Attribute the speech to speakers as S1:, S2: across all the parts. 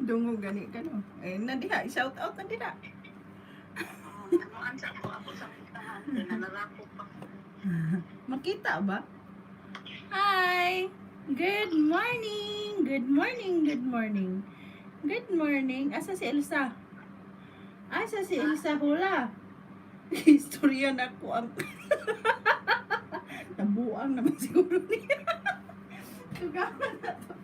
S1: Dungog gani ka, no? Eh, na diha, shout out na diha.
S2: Ano sa ako ako sa puntahan kay nalalakop pa.
S1: Makita ba? Hi! Good morning! Good morning, good morning. Good morning. Asa si Elsa? Asa si Elsa hula? Istorya na ko ang nabuang naman siguro niya. Tugaman na to.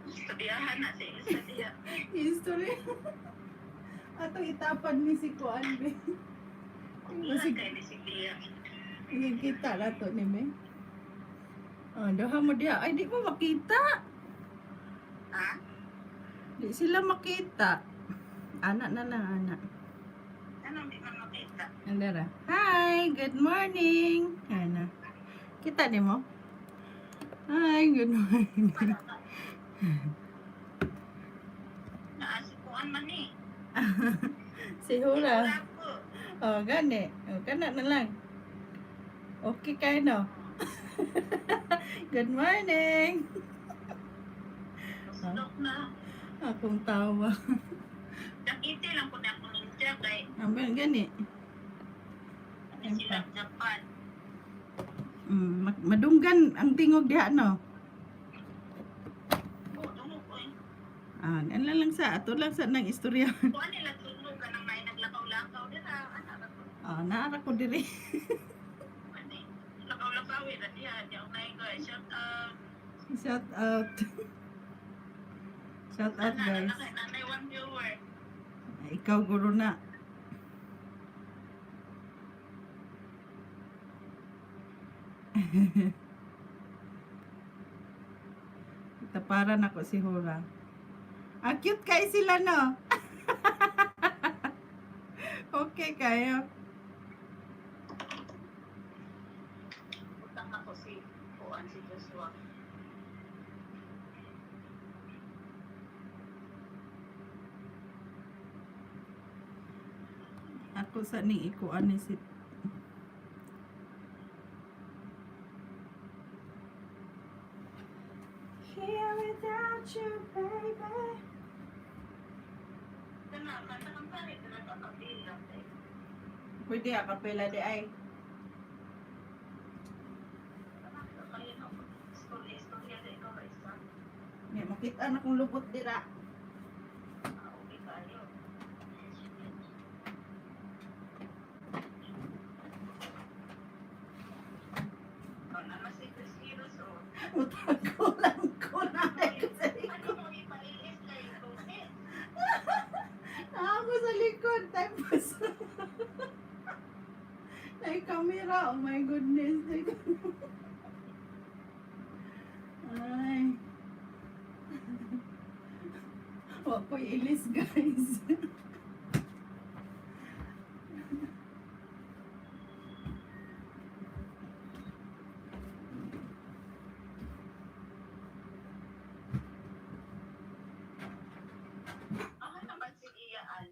S2: Istoryahan na si Elsa diha.
S1: Istorya. Ato itapan ni si Kuan be.
S2: Ulan kay ni si Lia.
S1: Kita na to ni me. Oh, duha mo diha. Ay, di mo makita.
S2: Ha?
S1: Di sila makita. Ana na lang, ana.
S2: Anong di man makita?
S1: Andara. Hi, good morning. Ana. Kita ni mo? Hi, good morning.
S2: Wala ka. Naa si Kuan man ni.
S1: Si Hura.
S2: Wala ko.
S1: Oh, gani. Oh, kana na lang. Okay kayo, no? Good morning.
S2: Stroke na.
S1: Akong tawa.
S2: Dakiti lang ko na akong ninja kay
S1: Ang gani.
S2: ano sila Japan.
S1: Madunggan ang tingog diha, no?
S2: Oo, dungog ko eh.
S1: Ah, ano lang sa ato lang sa nang istorya.
S2: Kuan nila tunog ka nang may naglakaw-lakaw dira. Ana ra ko.
S1: Ah, naara ko diri.
S2: Ano eh. Lakaw-lakaw eh. Diha, di ako na shout out.
S1: Shout out. Shout out,
S2: Ana,
S1: guys.
S2: ana kay nanay one viewer.
S1: Ikaw guro na. Taparan ako si Hura. Ah, cute kayo sila, no? Okay kayo.
S2: Utang ako si Kuan si Joshua.
S1: Ako sa ning ikuan ni si Here without you, baby.
S2: Kana kanta kang pare kana ka kapila kay.
S1: Pwede a kapela di ay.
S2: Kana ka kayo no. Istorya istorya di ikaw ra isa.
S1: May makita na kong lubot dira.
S2: Ah, okay kayo. Kana na si Chris Heroes oh.
S1: Utang ko lang ko na ko sa
S2: Ano
S1: likod.
S2: mo ipailis kay Jose?
S1: Ako sa likod. Tapos, na camera. Oh my goodness. Ay. Wa ko'y ilis, guys.
S2: Ako naman si Ian.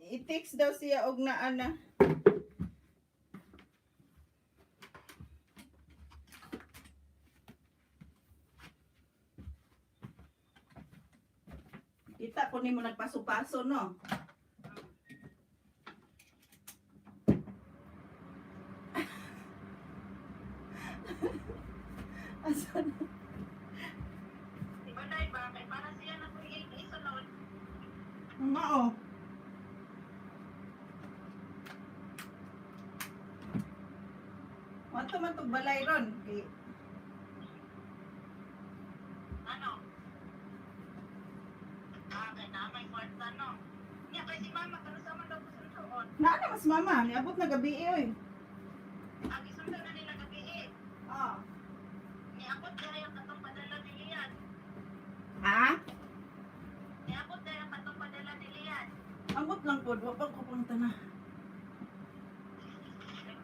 S1: I-text daw siya og naa na. Kita ko nimo nagpaso-paso, no? Asa na?
S2: Di ba dai ba kay para siya na ko isunod.
S1: Mga oh. Wato man tog balay ron. Kay
S2: Ano? Ah, kay na may kwarta no. Nya kay si mama kano sa man daw ko sundoon.
S1: Naa na mas mama, niabot na gabi eh, oy.
S2: Ang isundo na nila gabi eh.
S1: Ah.
S2: Niabot dahil ang katong padala ni Lian.
S1: Ha?
S2: Niabot dahil ang katong padala ni Lian.
S1: Ambot lang pod, wa pa ko pang tana.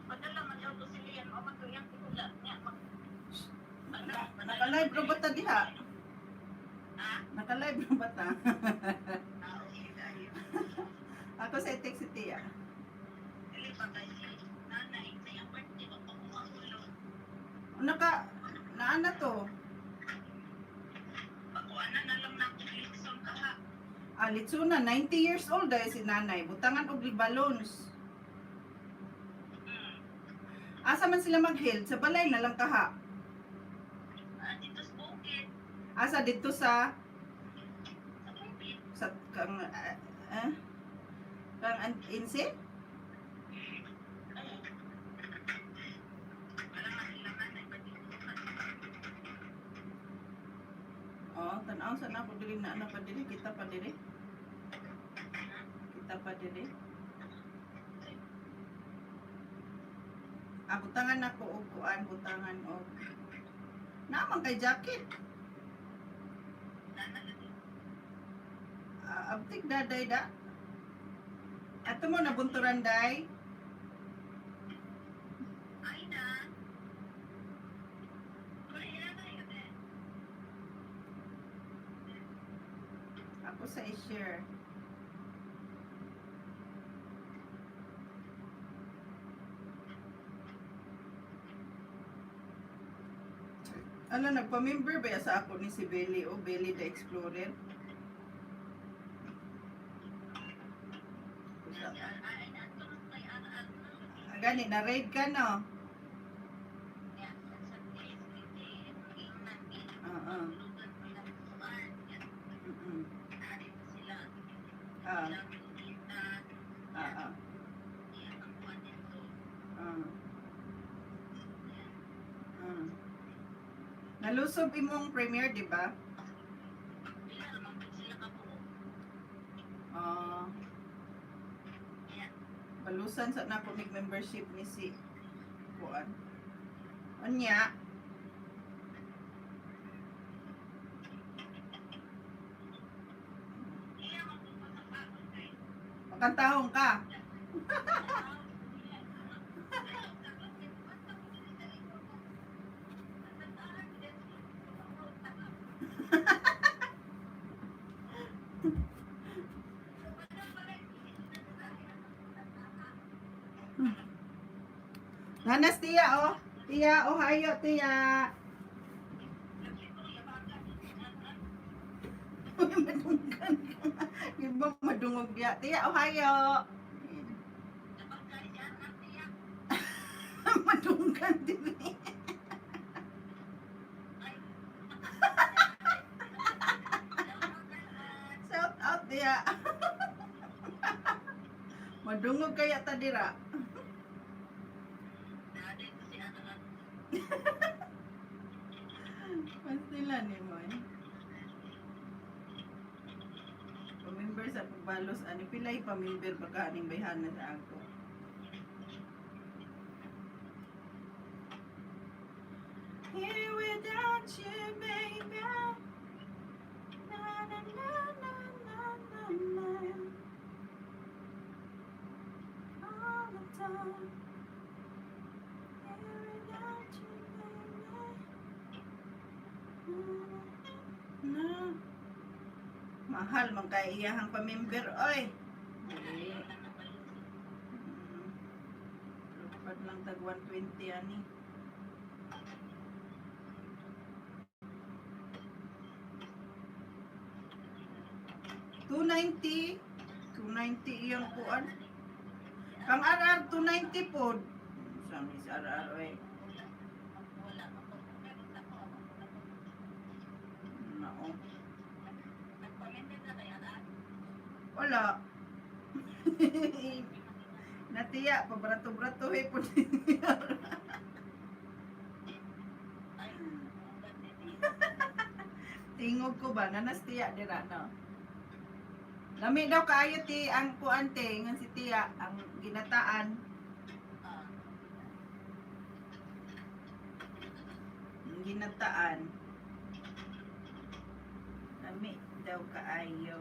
S2: Padala man daw to si Lian o man to iyang tigulang niya mag ano,
S1: Naka-live ra ba ta diha?
S2: Ha?
S1: Naka-live ra ba ta?
S2: Ah, okay dahil.
S1: Ako sa text si Tia.
S2: Dili pa kay si nanay sa iyang birthday wa pa ko mahulog.
S1: Naka naa na to. Ah, litsuna, 90 years old dahil si nanay. Butangan og balloons. Asa man sila mag-held? Sa balay na lang kaha.
S2: Ah, dito sa bukid.
S1: Asa dito sa
S2: Sa bukid.
S1: Sa kang kang insi?
S2: Oo. Wala nga sila nanay, ba't dito ka?
S1: Oh, tan-aw sa nako diri na ana pa diri, kita pa diri. Kita pa diri. Ah, butangan nako og kuan, butangan og Naman kay jacket. Ah, abtik daday da. Ato mo nabunturan day.
S2: Ay na. これいらないよね。
S1: Ako sa i-share. Ano, nagpa-member ba ya sa ako ni si Belly o Belly the Explorer?
S2: あいな、その際あるある。
S1: Ah, gani, na-raid ka no? Oo. Mm-mm. Ah, ah, ah, ah. Ah. Nalusob imong premiere, di ba? Ah. Balusan sa nako mig membership ni si kuan. Unya, makantahong ka. Nanas tiya oh. Tiya, ohayo tiya. Uy, madunggan ka. Di ba madungog ya? Tiya, ohayo. Madunggan din eh. Shout out tiya. Madungog kaya ta dira. Pastila ni mo eh. Pamember sa pagbalos ani pilay pamember baka aning bayhana sa ako. Here without you, baby. Na na na na na na na. All the time. Here without you, baby. Na. Mahal man kay iyahang pamember oy. Dili. Lupad lang tag 120 ani. 290. 290 iyang kuan. Kang RR 290 pod. Sa mis RR oy. Nao. Wala. Natiya, pabrato-brato eh po. Tingog ko ba, nanas tiya dira no. Lami daw kaayo ti ang kuan te, ngan si tiya ang ginataan. Ang ginataan. Lami daw kaayo.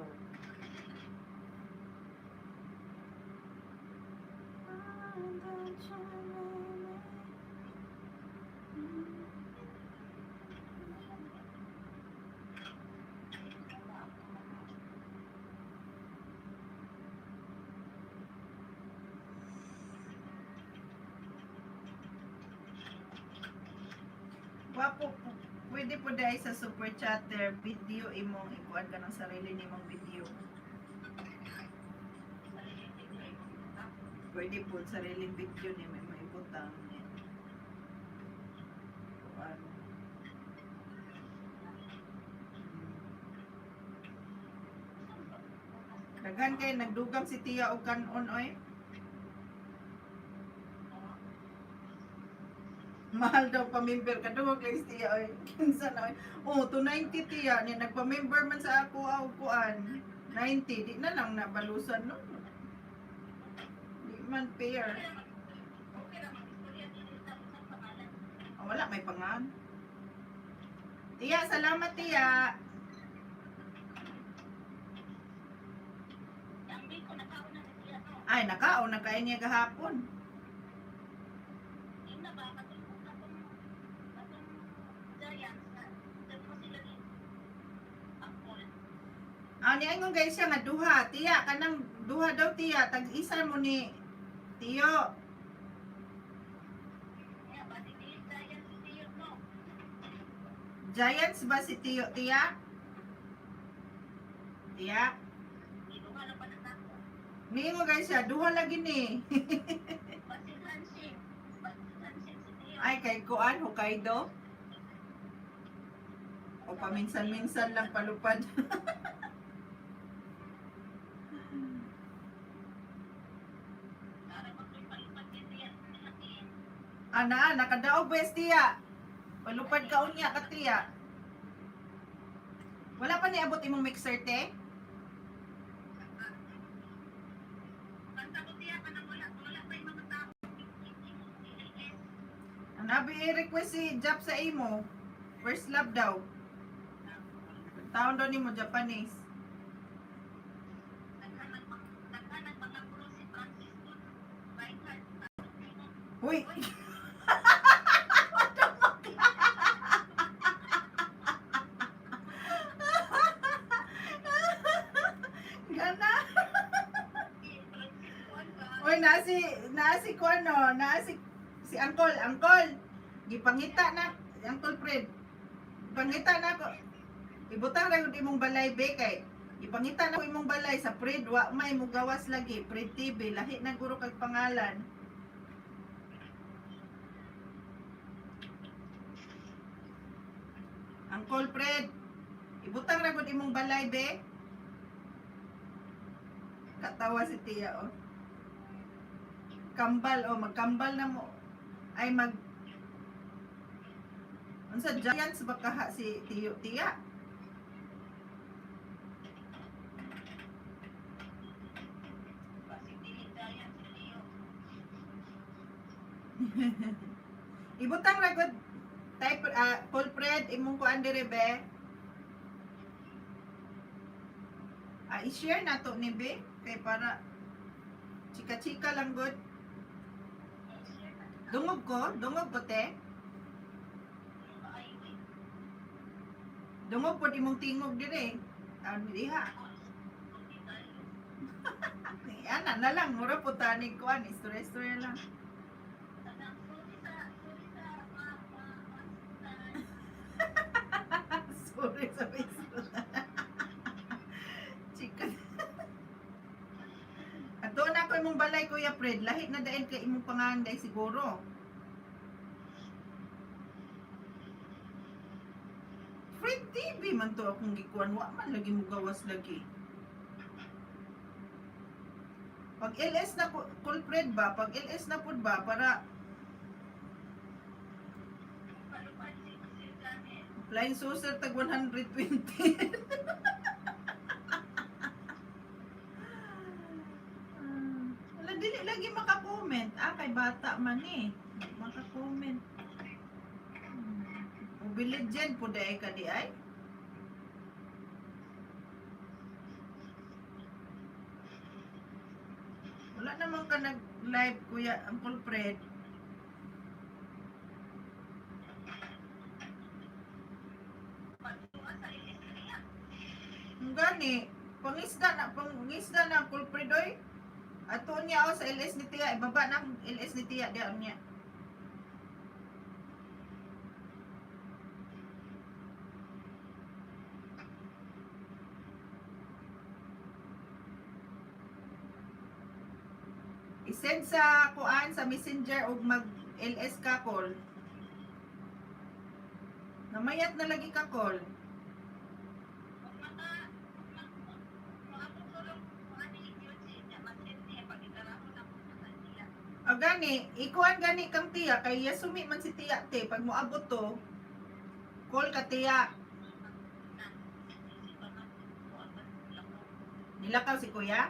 S1: Wapo po, pwede po dahil sa super chatter video imong ikuan ka ng sarili nimong video. Pwede po sariling video ni may maibutang ni. Kuan. Daghan kay nagdugang si Tia og kanon oy. Mahal daw pa-member kadungog lang si Tia oy. Kinsa na oy. Oh, 290 Tia ni nagpa-member man sa ako og kuan. 90 di na lang nabalusan no. Di man fair.
S2: Okay ra mag-istorya dili sa usang pangalan.
S1: Oh, wala may pangan. Tiya, salamat Tiya.
S2: Ang biko nakauna na siya no.
S1: Ay, nakaon na kain niya gahapon.
S2: Yun na ba katong katong katong Giants na dagko sila ni Apple.
S1: Ah, ni angon guys siya nga duha. Tiya, kanang duha daw Tiya, tag isa mo ni Tiyo.
S2: Kaya ba si dili Giants si Tiyo no.
S1: Giants ba si Tiyo, Tiya? Tiya?
S2: Giduha na pa na nako.
S1: Niingon guys siya, duha lagi ni.
S2: Basin handshake. Basin handshake si Tiyo.
S1: Ay, kay Kuan, Hokkaido. O paminsan-minsan lang palupad.
S2: Para pag palipad ni Tiya.
S1: Ana, nakadaog ba yes, Tiya? Palupad ka unya ka, Tiya. Wala pa niabot imong mixer, te?
S2: Basta ko Tiya kanang wala wala pa yung mga tao. LS.
S1: Nabi i-request si Jap sa imo. First love daw. Taon daw nimo Japanese.
S2: Naghanag mga pro si Francisco. Reinhardt.
S1: Uy! Gana.
S2: Si Francisco ano ba?
S1: Uy, naa si kuno, naa si si Uncle, Uncle. Gipangita na Uncle Fred. Pangita na ko. Ibutang ra gud imong balay be kay gipangita na ko imong balay sa Fred wa may mugawas lagi Fred TV lahi na guro kag pangalan. Uncle Fred, ibutang ra gud imong balay be. Katawa si Tia oh. Kambal oh, magkambal na mo. Ay mag Unsa Giants ba kaha si Tiyo Tiya?
S2: Basin dili Giants si Tiyo.
S1: Ibutang ra gud type Paul Fred imong kuan dire be. Ah, i-share na to ni be kay para chika-chika lang gud. Dungog ko te.
S2: Ay, wait.
S1: Dungog pod imong tingog dire. Ang diha.
S2: Okay tayo.
S1: Ana na lang mura po tanig kuan, istorya-istorya lang.
S2: Tanang, sorry sa ma
S1: Sorry sa Facebook. Chika. Ato na ko imong balay Kuya Fred, lahi na dayon kay imong panganday siguro. Fred TV man to akong gikuan, wa man lagi mo gawas lagi. Pag LS na ko, Col Fred ba, pag LS na pud ba para
S2: palupad si Sir Janet.
S1: flying saucer tag 120. Wala, dili lagi makakomment. Ah, kay bata man eh. Di makakomment. Mobile Legend po dahil ka di ay. Wala naman ka nag-live, Kuya Uncle Fred.
S2: Pagtuwa sa LS niya.
S1: Ang gani, pangisda na Uncle Fred oy. Ato niya oh, sa LS ni Tia, ibaba na ang LS ni Tia diyan niya. I-send sa kuan sa Messenger og mag LS ka call. Namayat na lagi ka call.
S2: Kung maka, maabot ko lang kung ano yung YouTube niya, mag-send niya, pag itarahon ako sa kanila.
S1: O gani, ikuan gani kang tiya kay yasumi man si tiya te pag moabot to. Call ka tiya.
S2: Na, si Pamang,
S1: Nilakaw si kuya?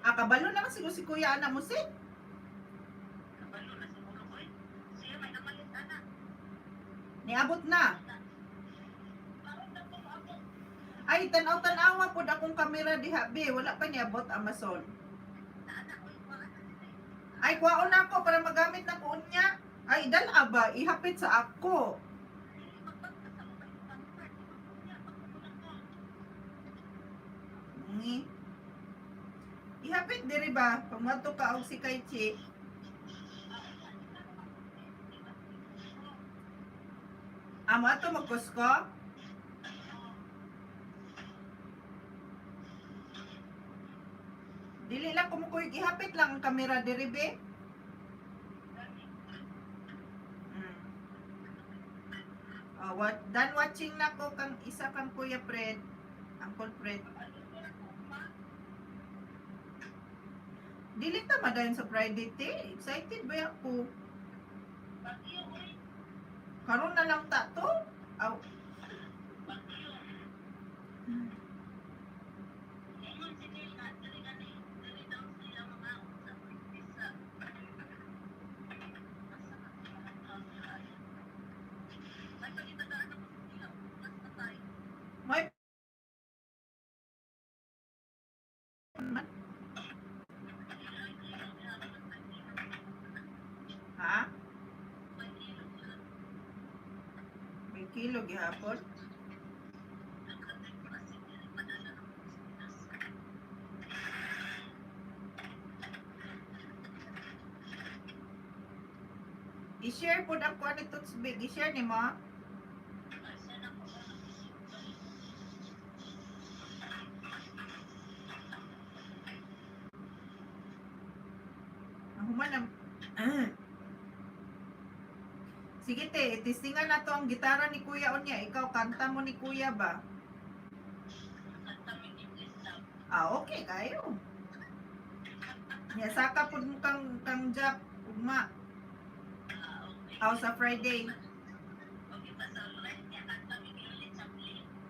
S1: Ah, kabalo na siguro si kuya anak mo si.
S2: Kabalo na siguro ko eh. Siya may namalit ana.
S1: Niabot na.
S2: Bakit na po maabot?
S1: Ay, tanaw-tanawa pod akong kamera diha be. Wala pa niabot Amazon.
S2: Na anak ko yung mga anak.
S1: Ay, kuwaon na ako para magamit na ko unya. Ay, dala ba? Ihapit sa ako. Ngi. Ihapit diri ba? Pag mato ka og si kay Chi. Amo ato magkusko? Dili lang kumukuy, ihapit lang ang kamera diri be. Oh, what, done watching na ko kang isa kang Kuya Fred, Uncle Fred. Dili ta madayon sa Friday te. Excited ba ako? Karon na lang ta to. Aw, may man. Ha? May kilo gihapon. I-share pod ang kuan ni Toots Big. I-share ni mo. Ang human ang ah. Sige te, testingan na to ang gitara ni Kuya unya. Ikaw kanta mo ni Kuya ba? Ah, okay kayo. Nya saka pud mo kang kang Jap ugma. Aw sa Friday.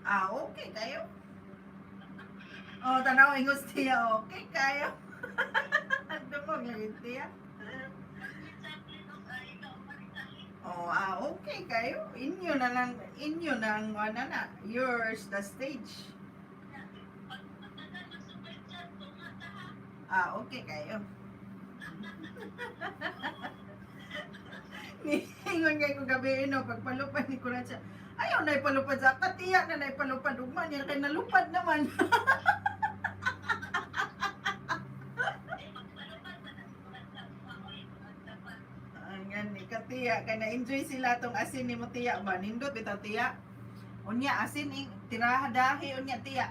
S1: Ah, okay kayo. Oh, tanaw ingos tiya. Okay kayo. Dumog lagi tiya. Oh, ah, okay kayo. Inyo na lang, inyo na ang ano na, yours the stage. Ah, okay kayo. Niingon kay ko gabi no, pagpalupad ni Kuracha. Ayaw na ipalupad sa katiya na naipalupad ugma niya kay nalupad naman. Ang gani katiya kay na-enjoy sila tong asin ni mo tiya ba nindot bitaw tiya. Unya asin ing tiraha dahi unya tiya.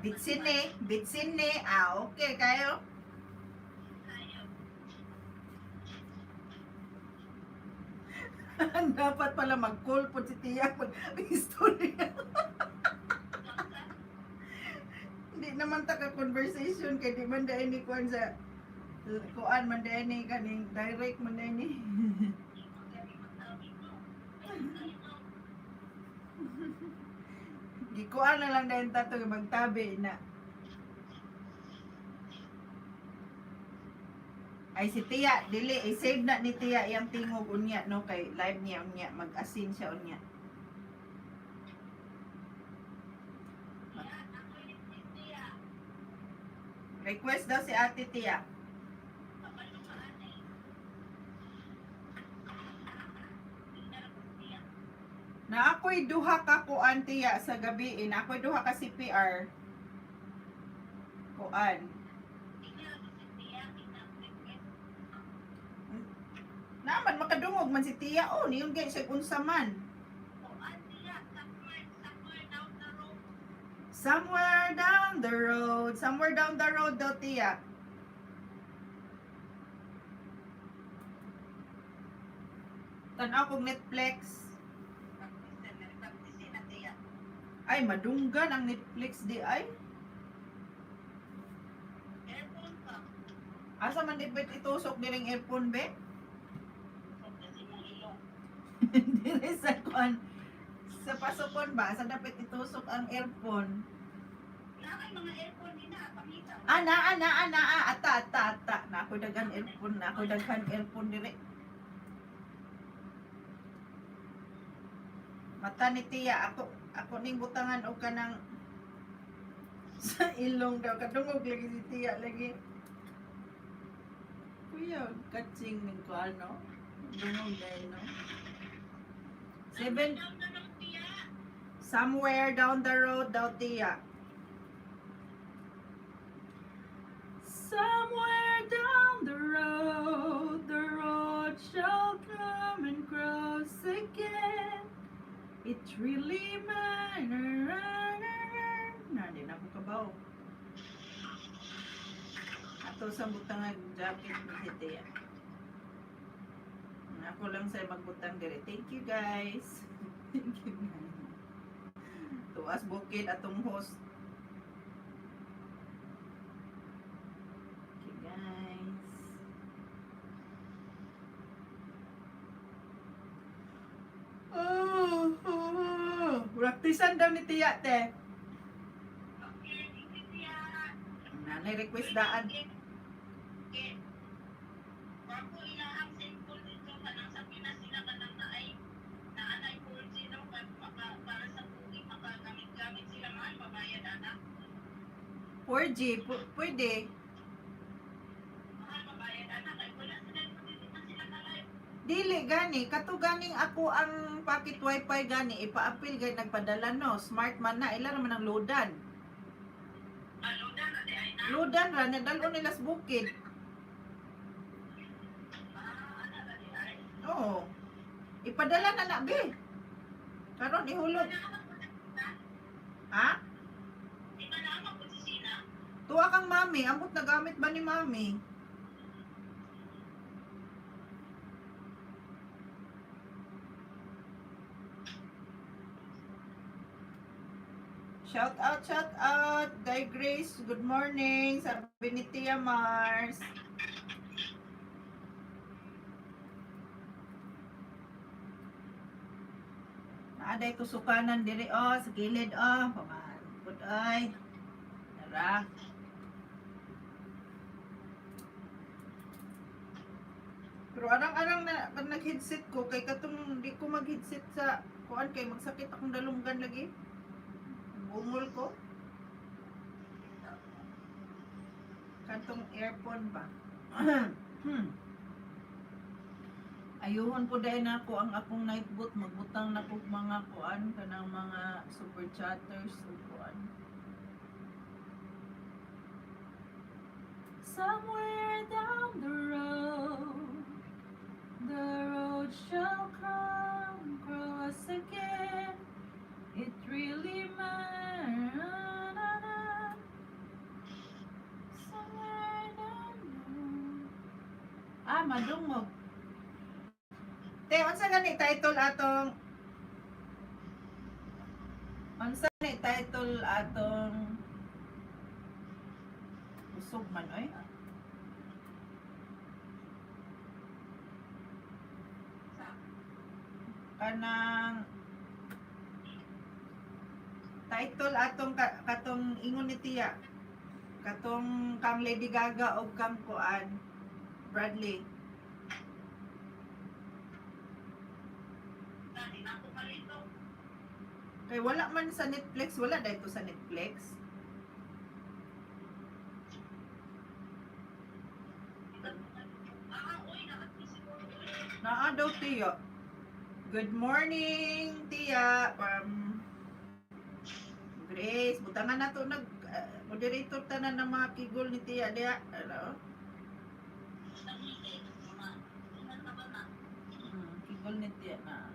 S1: Bitsin ni, bitsin ni. Ah, okay kayo. Dapat pala mag-call po si Tiya pag istorya. Hindi naman ta ka conversation kay di man dahil ni kuan sa kuan man dahil ni kaning direct man dahil ni. Gikuan na lang dahil tato magtabi na. Ay si Tia, dili i-save na ni Tia yang tingog unya no kay live niya unya mag-asin siya unya. Request daw si Ate Tia. Na ako'y duha ka kuan Tia sa gabi, eh. Na ako'y duha ka CPR. Kuan. Naman makadungog man si Tia oh, niyon gay siya unsa man. Somewhere down the road. Somewhere down the road daw, Tia. Tanaw kog Netflix.
S2: Practice na tiya.
S1: Ay, madunggan ang Netflix di ay.
S2: Airphone ka.
S1: Asa man ipit itusok niring earphone be?
S2: Kasi mong ilong.
S1: Dire sa kuan. Sa pasokon ba? Sa dapat itusok ang earphone?
S2: Naa mga airphone ni na pangita.
S1: Ah, naa, naa, naa. Ata, ata, ata. Na ako daghan earphone. Na ako daghan earphone dire. Mata ni Tia, ako ning butangan og kanang sa ilong daw kadungog lagi si Tia lagi. Kuya, katsing ning ko ano. Dungog dahil no. Seven,
S2: Down na lang tiya.
S1: somewhere down the road daw, Tia. Somewhere down the road shall come and cross again. It really matter. Na, di na ako kabaw. Ato sa butang jacket ni si Tia. Ako lang sa magbutang dire. Thank you, guys. Thank you, guys. Tuas bukid atong host. Okay, guys. Oh. Praktisan daw ni Tia, te.
S2: Okay, thank you tiya.
S1: Nanay request daan.
S2: Okay. Bago ila ang cellphone dito kanang sa Pinas sila kanang naay naanay 4G no kay maka para sa booking makagamit-gamit sila mahal pabayad ana.
S1: 4G, pwede.
S2: Mahal pabayad ana kay wala sila dili man sila ka-live.
S1: Dili gani, kato ganing ako ang pocket wifi gani, ipa-appeal gani nagpadala no. Smart man na, ila naman ang loadan.
S2: Alo na na di ay na.
S1: Loadan ra, nadalo nila sa bukid.
S2: Ah, ana na di ay.
S1: Oo. Ipadala na na, be. Karon ihulog.
S2: Wala ka po
S1: Ha?
S2: Di ba na ako si Sina?
S1: Tuwa kang mami, ambot nagamit ba ni mami? Shout out, shout out. Day Grace, good morning. Sabi ni Tia Mars. Naaday tusukanan diri oh, sa gilid oh. Pamahal ay. Tara. Pero arang-arang na pag nag-headset ko kay katong di ko mag-headset sa kuan kay magsakit akong dalunggan lagi. Bungol ko. Katong earphone ba. Ayuhon po dahil na ako ang akong night boot magbutang na kog mga kuan kanang mga super chatters ug kuan. Somewhere down the road shall come cross again. It really matters. Somewhere down the road. Ah, madungog. Te, unsa gani title atong Unsa ni title atong Usog man oy? Kanang title atong katong ingon ni Tia katong kang Lady Gaga og kang kuan Bradley.
S2: Dali na ako malito.
S1: Kay wala man sa Netflix, wala dahito sa Netflix.
S2: Ah, oy, nakati siguro. Oy.
S1: Naa daw Tia. Good morning Tia from Grace. Butangan na to nag moderator tanan ng mga kigol ni Tia diya. Ano? Kigol ni Tia na.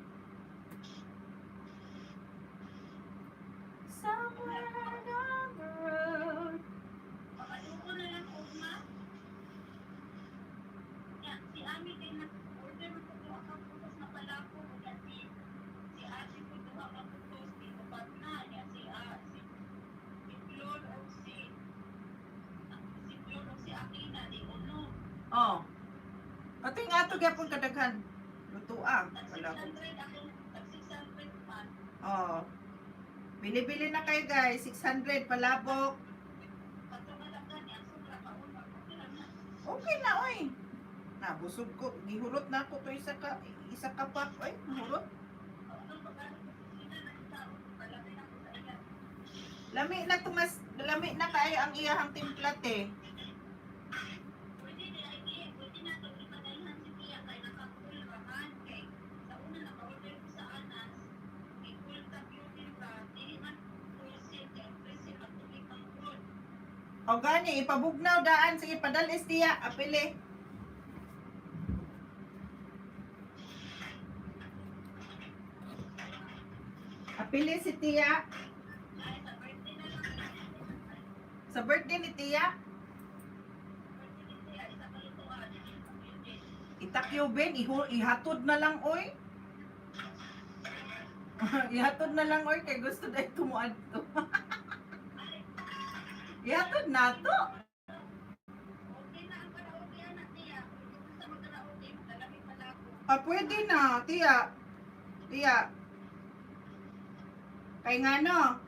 S1: Somewhere Nga ato gyapon kadaghan. Lutua.
S2: Tag
S1: Wala ko.
S2: 600 ako, tag 600 man.
S1: Oh. Bili-bili na kayo, guys. 600 palabok.
S2: Pagka malagdan niya, ang sobra pa una. Okay lang na.
S1: Okay na oy. Nabusog ko. Gihurot na ako to isa ka pack oy. Hurot.
S2: Ano pag-ano ko sila ng tao, malaki na ko sa iya.
S1: Lami na tumas, lami na kaayo ang iyahang timpla, te.
S2: Pwede na ay pwede na ito ipadayon si Tia kay naka-cool raman kay sa una naka-order ko sa Anas kay cool ka beauty ka dili man full seal kay full seal ang tubig ang cool.
S1: O gani, ipabugnaw daan. Sige, padalis tiya. Apile. Apile si tiya.
S2: Ay, sa birthday na lang.
S1: Sa birthday ni tiya,
S2: Birthday ni Tia isa kalutuan beauty.
S1: Itakyuben, ihatod na lang, oy. Ihatod na lang, oy, kay gusto dahil tumuad to. Ihatod na to.
S2: Okay na ang karaoke anak Tia. Kung gusto magkaraoke, maglalami pala ako.
S1: Ah, pwede na, tiya. Tiya. Kay nga no,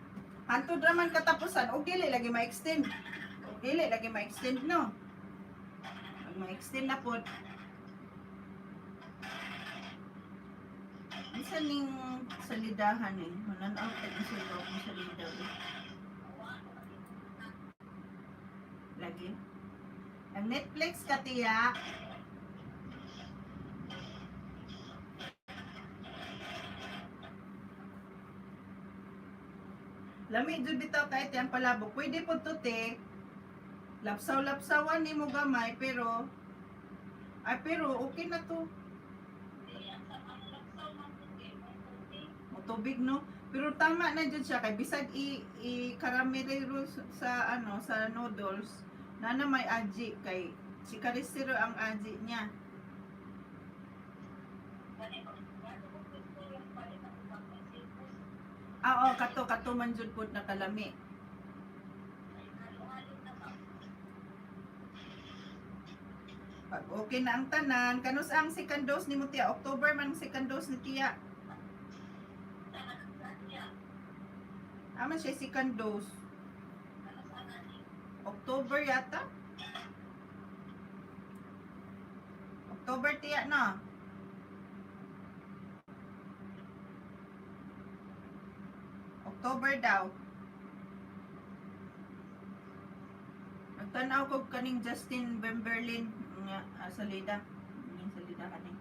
S1: hantod raman katapusan, og dili lagi ma-extend. Og dili lagi ma-extend, no. Pag ma-extend na pod. Unsa ning salidahan eh? Mananaw kay sa akong salida, eh. Lagi. Ang Netflix ka, tiya. Lami jud bitaw kay te ang palabok. Pwede po to, te. Lapsaw-lapsawan nimo gamay pero ay pero okay na to.
S2: Dili ang sa ang laksaw man puti, mong puti.
S1: Motubig, no. Pero tama na jud siya kay bisag i caramelero sa ano sa noodles nana may aji kay si Karisero ang aji niya.
S2: Gani ko, bago ko gusto yung palit ako ba kay Silpus.
S1: Ah, oh, kato kato man jud pod na kalami.
S2: Ay, halo-halo na ba?
S1: Pag okay na ang tanan, kanus ang second dose ni mo, tiya? October man ang second dose ni tiya.
S2: Sa Tia,
S1: Aman siya second dose.
S2: ano sa nani?
S1: October yata? October, tiya, no? October daw. Nagtanaw ko kaning Justin Bemberlin nga salida. Ning salida kaning.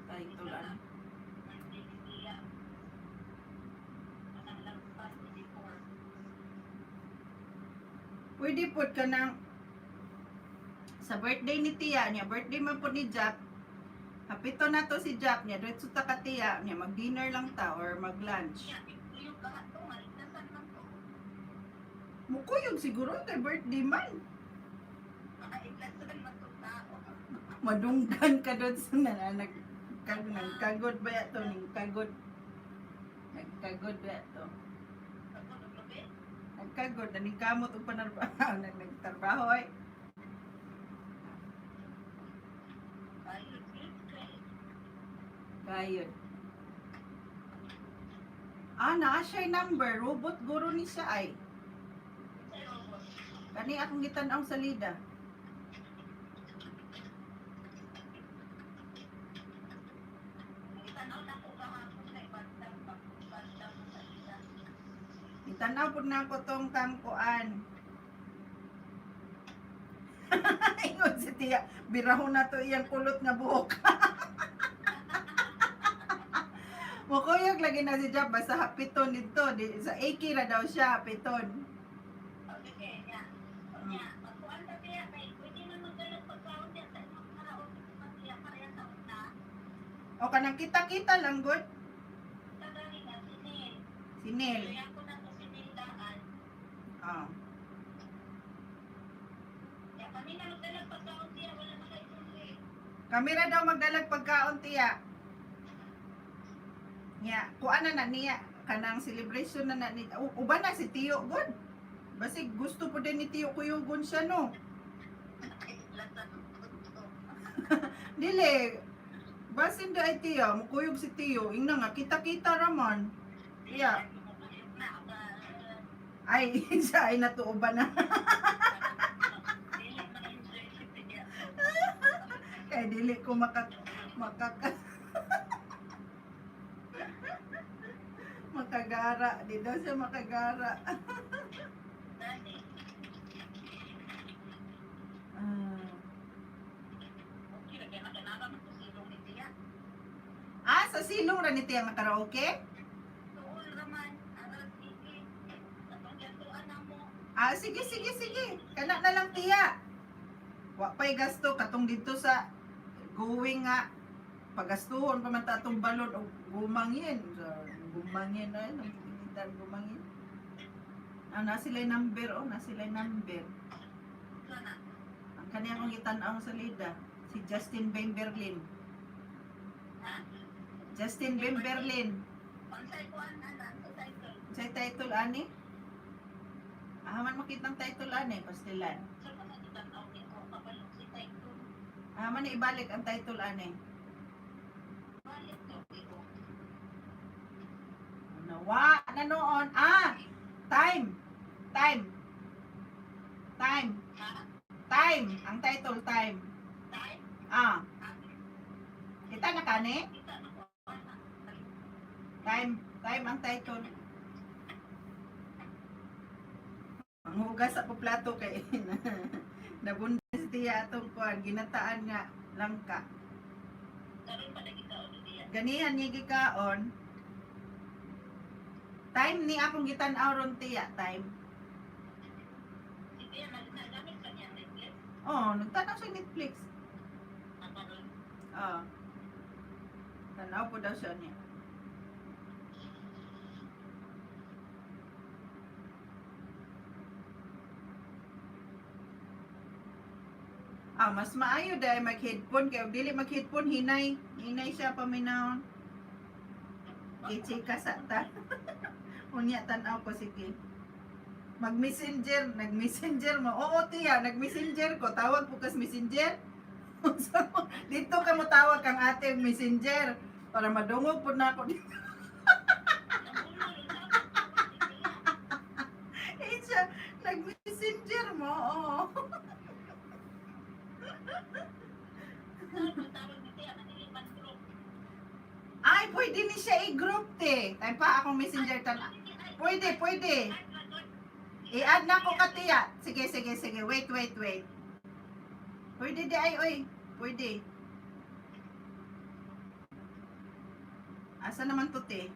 S1: Title ano.
S2: Birthday ni Tia. Anang lagpas 24.
S1: Pwede pod ka ng sa birthday ni tiya niya, birthday man po ni Jack. Hapito na to si Jack niya, diretso ta ka tiya niya, mag-dinner lang ta or mag-lunch.
S2: Tia, yung kahato, maligtasan man to.
S1: Mukuyog siguro kay birthday man.
S2: Makaligtasan man to tao.
S1: Madunggan ka doon sa nananag kag nagkagod ba yato ning kagod. Nagkagod ba yato?
S2: Ako, naglabi?
S1: Nagkagod na ning kamot og panarbaho nagtrabaho ay.
S2: Ay, naglabi.
S1: Gayod. Ah, naa siya'y number. Robot guro ni siya ay.
S2: Sa robot.
S1: Kani akong gitan-aw sa lida.
S2: Itanaw na ko kahapon kay bandang bandang sa ila.
S1: Gitan-aw pud na ako tong kangkuan. Ingon si tiya, birahon na to iyang kulot nga buhok. Mukuyog lagi na si Jack, basta hapiton dito. Di, sa AK ra daw siya, hapiton.
S2: Okay, niya. Niya, pagkuan ta tiya kay pwede na magdalag pagkaon niya sa imong karaoke sa tiya pareha sa una.
S1: O kanang kita-kita lang, good.
S2: Tagari nga si Neil.
S1: Si Neil.
S2: Kaya ko na to si Neil daan.
S1: Ah.
S2: Ya kami na magdalag pagkaon tiya wala na kay tuloy.
S1: Kami ra daw magdalag pagkaon, tiya. Nya, kuan na na niya kanang celebration na na ni uban na si Tiyo god. Basig gusto po din ni Tiyo kuyugon siya, no.
S2: Lasa ng puto.
S1: Dili. Basin da ay tiya, mukuyog si Tiyo. Ingna nga, kita-kita raman. Tiya. Ay, siya ay natuoban na. Kay dili ko makaka makagara. Di daw siya makagara. Ah. Ah, sa silong ra ni tiya nga karaoke? Ah, sige, sige, sige. Kana na lang tiya. Wa pay gasto katong dito sa going nga pagastuhon pa man ta atong balon og gumangin. So, gumangin ay nang pinitan gumangin. Ah, na sila number oh, na sila number. Ang kaniya kong gitan-aw sa lida, si Justin Bemberlin. Justin Bemberlin. Sa title ani? Ah, man makita ang title ani, pastilan. Ah, man ibalik ang title ani. Nawa na noon. Ah, time. Time. Time. Time. Ang title, time. Ah. Kita na kani? Time. Time ang title. Manghugas ako plato kay nabundas tiya atong kuan ginataan nga langka. Ganihan niya gikaon. Time ni akong gitan-aw ron tiya, time. Oh, nagtanaw sa Netflix. Ah. Tanaw po daw siya niya. Ah, mas maayo dahil mag-headphone kay og dili mag-headphone hinay, hinay siya paminawon. Kichika sa ta. Unya tan-aw ko sige. Mag-messenger, nag-messenger mo. Oo, tiya, nag-messenger ko. Tawag po kas messenger. Dito ka mo tawag kang ate og messenger para madungog po na ako dito. Eh, siya, nag-messenger mo. Oo. Ay, pwede ni siya i-group te. Tay pa akong messenger tan. Pwede, pwede. I-add na ko katiya. Sige, sige, sige. Wait, wait, wait. Pwede di ay, oy. Pwede. Asa naman to, te?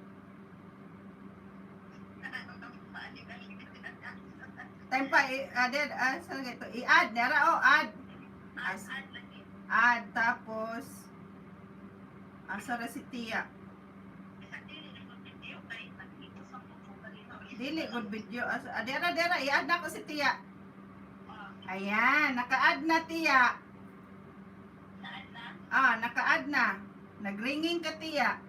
S1: Time pa, i-add, ah, saan ito? I-add, nara, oh, add. As, add, tapos, asa ra si Tia? Dili, good video. Asa, ah, dera, dera, i-add na ko si Tia. Ayan, naka-add na, Tia. Ah, naka-add na. Nag-ringing ka, Tia.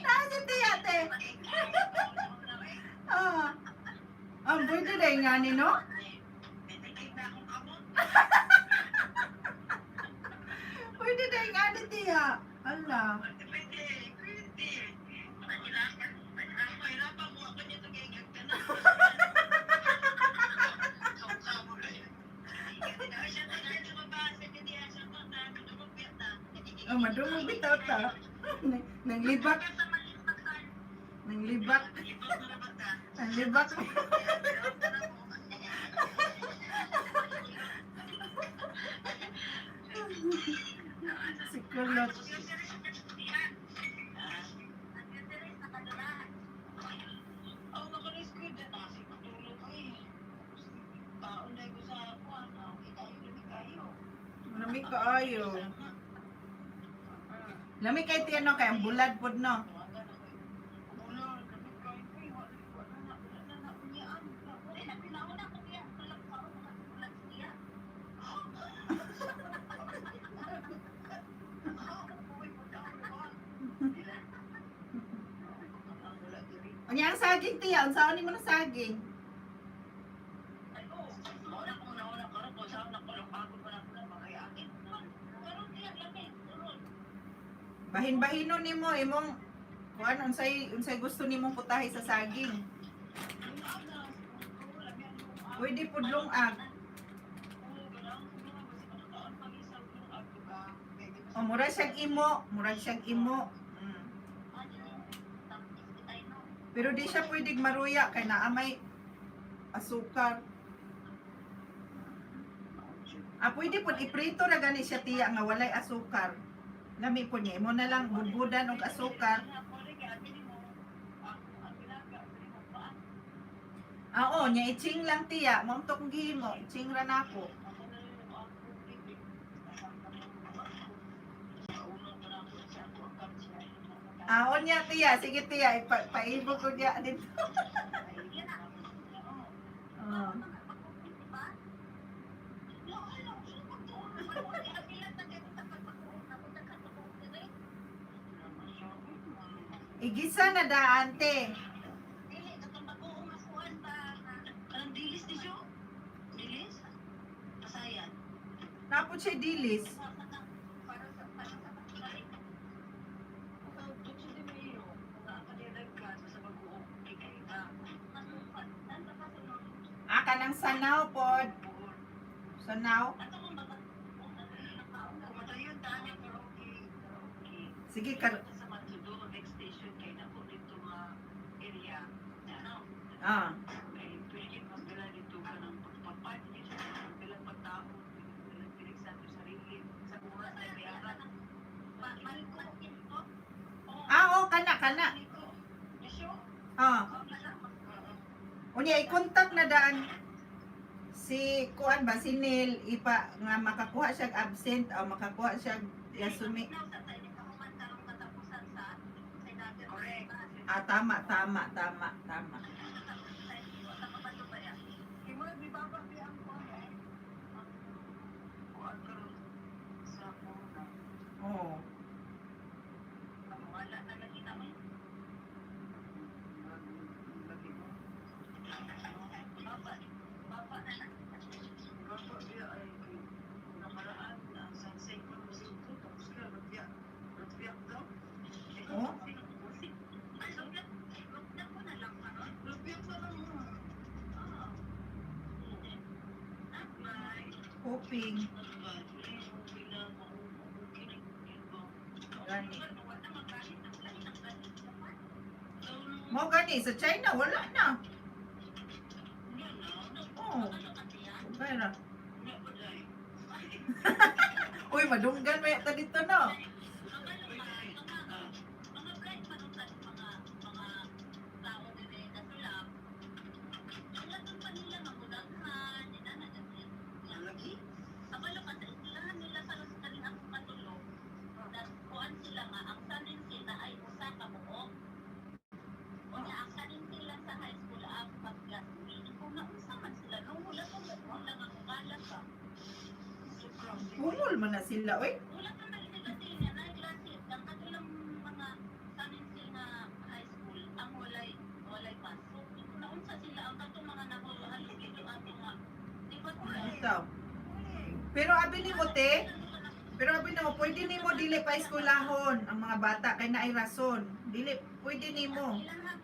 S1: Naa si Tia, te. Ah. Ah, pwede na nga ni, no? Pwede na nga ni, Tia. Ala. Oh, madungog bitaw ta. Nanglibak. Nanglibak. Nanglibak. Si Kulot. Lami kaayo. Lami kay tiyan no kay ang bulad pod no. Unya ang saging, tiya, unsaon nimo na saging?
S2: Ay, oo. Mauna ko na karon ko sa na ko lang ako pa na ko na makayakin. Karon diya lami, karon.
S1: Bahin-bahinon nimo imong kuan, unsay unsay gusto nimong putahe sa saging. Pwede pud lungag. O murag siyang imo, murag siyang imo. Pero di siya pwedeng maruya kay naa may asukar. Ah, pwede pud iprito ra gani siya, tiya, nga walay asukar. Lami pud niya. Imo na lang budbudan og asukar. Ah, oo, nya itsing lang, tiya. Mao to kong gihimo, itsing ra nako. Ah, unya, tiya, sige tiya, ipa paibog ko niya dito. Ah. Igisa na daan, te.
S2: Dili, katong bagoong nga kuan ba? Kanang dilis ni siya? Dilis? Pasayan.
S1: Napod siya dilis.
S2: Para sa pagkain.
S1: Ah, kanang sanaw pod. Sanaw. Sige, kar
S2: Next station kay nako dito nga area. Ano?
S1: ah.
S2: Kay pwede magdala dito ka ng pagpapat, magdala pagtao, dili sa ato sarili, sa oras ay bayaran.
S1: Ah, oh, kana kana. Ah. Unya i-contact na daan si kuan ba, si Neil, ipa nga makakuha siya absent o makakuha siya yasumi. Ah, tama, tama, tama, tama. Oo. Oh? Hoping. Gani. Mao gani sa China wala na. Oo. Pera. Uy, madunggan may ta dito no.
S2: Mga blind pa nung mga tao dire na sila. Sila dun pa nila magudaghan, inana ganyan. Kabalo ka sa eskwelahan nila karon sa kaning akong katulo. Nagkuan sila nga ang sanin sila ay usa ka buok. Unya ang sanin sila sa high school ang pag-classmate. Kung naunsa man sila no, wala ko wala nga mukala ba.
S1: Humol man na sila, oy.
S2: Wala pa man sila sila na klase ang katulang mga sanin sila high school ang walay walay pasok. Kung naunsa sila ang katong mga nakuha dito ato nga di ba sila?
S1: Ikaw. Pero abi nimo te, pero abi nimo pwede nimo dili pa eskwelahon ang mga bata kay naay rason. Dili pwede nimo.
S2: Ang ilahang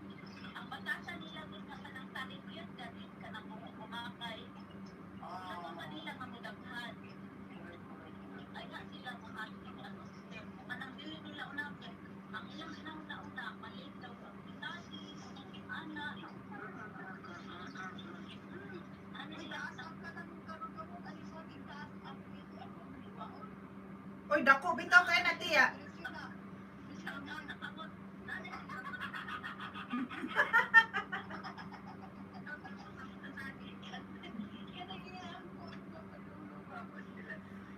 S2: ang batasan nila gusto ka ng sanin yun ganit ka ng kumakay. Wala pa nila nga mudaghan. Ay nga sila mga ano system. Kanang dili nila una ang ilang una maliit daw sa pitasi, ana. Ano sila
S1: Oy, dako bitaw kay na, tiya.
S2: sa nakamot.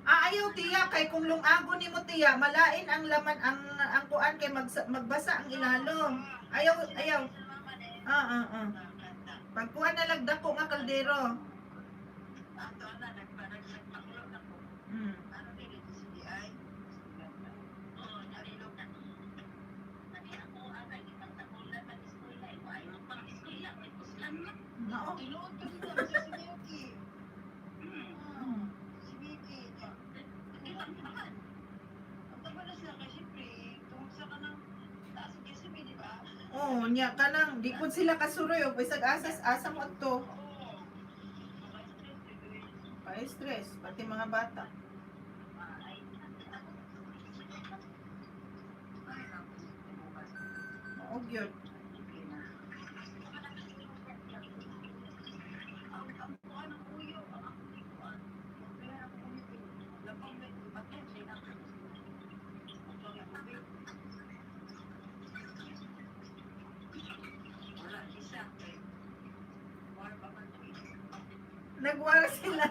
S1: Ah, ayaw tiya kay kung lungago nimo, tiya, malain ang laman ang kuan kay magbasa ang ilalom. Ayaw, ayaw. Ah, ah, ah. Pagkuan na lang dako nga kaldero. Mao.
S3: Tinuod ka nila kasi si Miyuki. Si Miyuki niya.
S2: Naman.
S3: Ang tama na sila kasi siyempre, tungod sa kanang taas ang kisame, di ba?
S1: Oh, nya kanang di pud sila kasuroy og bisag asas asa mo adto.
S3: Oo. Maka-stress, eh.
S1: Pa-stress pati mga bata.
S2: Ay,
S3: Ay, naku, bukas.
S1: Mao gyud.
S3: Okay na. Ang kuha ng kuyo, ang akong ikuan. Kaya ako umitin. Lapang may patay siya na. Wala, isa. Eh, wala pa man to eh.
S1: Nagwara sila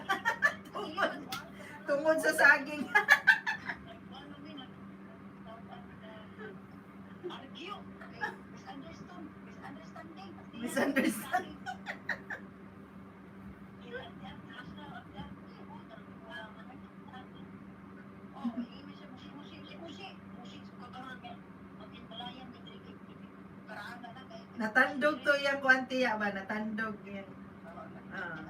S1: tungod tungod sa saging.
S3: Argue. Misunderstood. Misunderstanding.
S1: Misunderstand. Natandog to yang kuantiya ba? Natandog yan. Ah.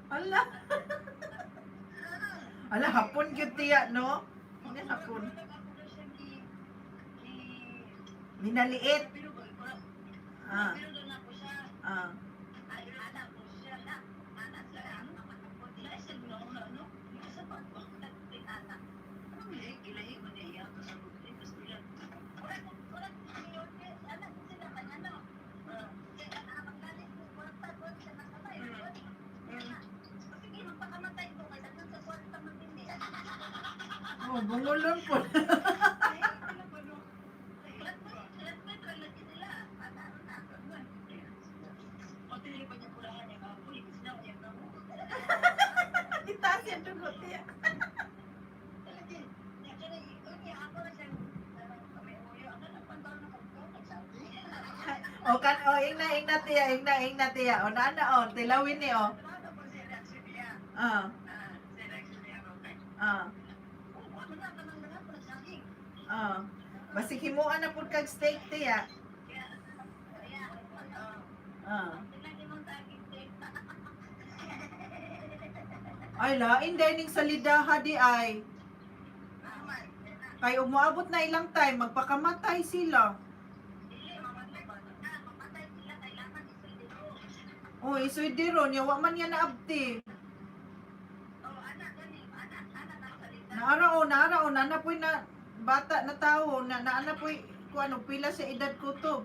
S1: Ala. Ala, hapon gyud tiya, no? Hindi hapon. Minaliit. Ah. Ah. Oh, bungulon po. Itaas yan dugo tiya. O kan o ingna ingna tiya, ingna ingna tiya. O na na o tilawin ni o. Ah. Ah. Ah. Basig himuan na pud kag steak tiya. Ah. Ay lain dining salidaha di ay. Kay umuabot na ilang time magpakamatay sila. Oh, iswede ron, yawa man yan naabti. Naara o, naara o, nana po'y na bata na tao, na naana po'y kung ano, pila sa edad ko to.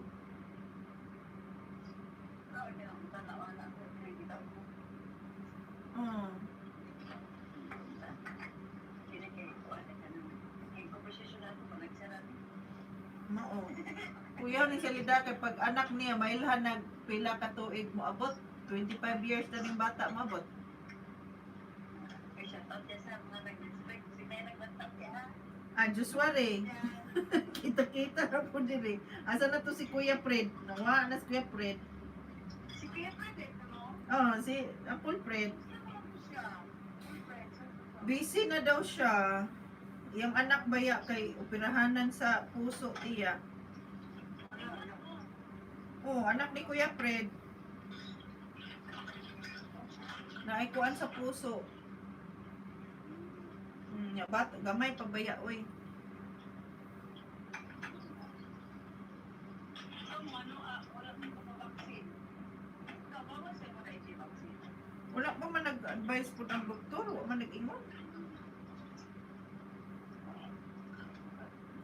S1: Mao. Kuya ni salida kay pag anak niya mailhan nag pila ka tuig mo abot 25 years na ning bata moabot. Ah, Joshua re. Kita-kita na po diri. Asa na to si Kuya Fred? Nawa na si Kuya Fred.
S3: Si Kuya Fred, eh, no?
S1: Oh, si Uncle Fred. Busy na daw siya. Yung anak baya kay operahanan sa puso tiya. Oh, anak ni Kuya Fred. Naikuan sa puso. Ya, bat, gamay pa baya, oy.
S3: Ikaw mo ano, wala mo pa-vaccine. Ikaw, bawal sa'yo mo na i-vaccine.
S1: Wala pa man nag-advise po ng doktor, wala man nag-ingon.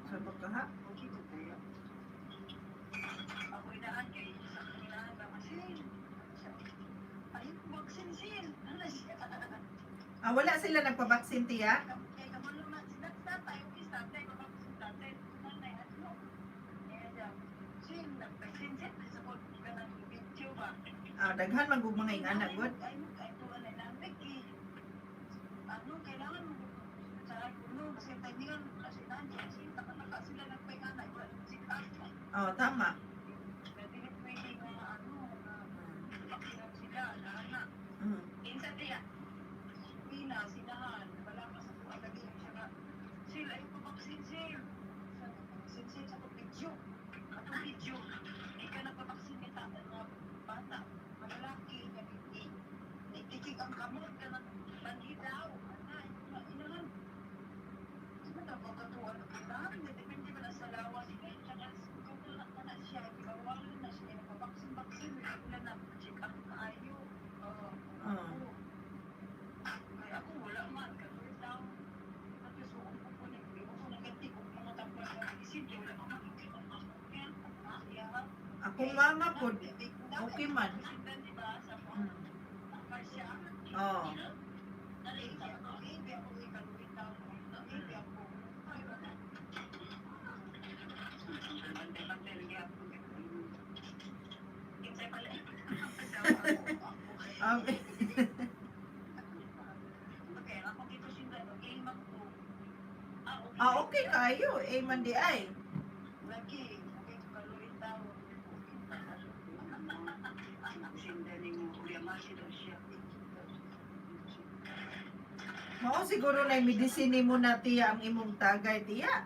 S1: Sa baka ha?
S3: Okay ko kaya. Ako inaan kay sa kanilaan ba kasi ayun vaccine sin. Ano siya?
S1: Ah, wala sila nagpa-vaccine, tiya?
S3: Kay kabalo na sila tatay, okay tatay, vaccine tatay, tatay ano. Kaya siya, sin nag-vaccine sin sa ko kanang video ba.
S1: Ah, daghan man gud mga ingana gud.
S3: Ay mo kay tuwa na lamig eh. Ano kailangan mo sa kuno kasi timingan kasi nandiyan kasi naka sila nagpaingana wala sikat.
S1: Oh, tama.
S3: Dili pwede nga ano na vaksinan sila na anak.
S2: Kinsa tiya?
S3: Pina, sinahan, wala ka sa kuha lagi siya nga. Sila ay pabaksin sir. Sa sir sa akong video. Atong video. Di ka nagpabaksin ni tatay mga bata. Malalaki, nagiti. Nagtikig ang kamot ka ng banhidaw. Ana, inahan. Sino na ba katuwa na kailangan? Depende ba na sa lawas. Tsaka kung na na siya, gibawalan na siya. Nagpabaksin-baksin. Wala na check up kaayo. Oo.
S1: Oh.
S3: Ay, ako wala man. Katuloy daw. Tapos, suong ko po nag ko naganti ko mga tampal sa isip. Wala pa man.
S1: Akong mama pod, okay man.
S3: Diba, sa mga siya.
S1: Oh.
S3: Dali, sa ako, eh, ako ikaluwi daw. Eh, ako. Ay, wala. Bantay-bantay lagi ako.
S2: Kinsa pala?
S3: Okay, ako dito sindan. Okay, man ko.
S2: Ah, okay.
S1: Ah, okay kayo. Eh, man di ay.
S3: Lagi, okay, kaluwi daw. Sindan mo, uyamasi daw siya.
S1: Mao siguro na medisine mo na tiya ang imong tagay, tiya.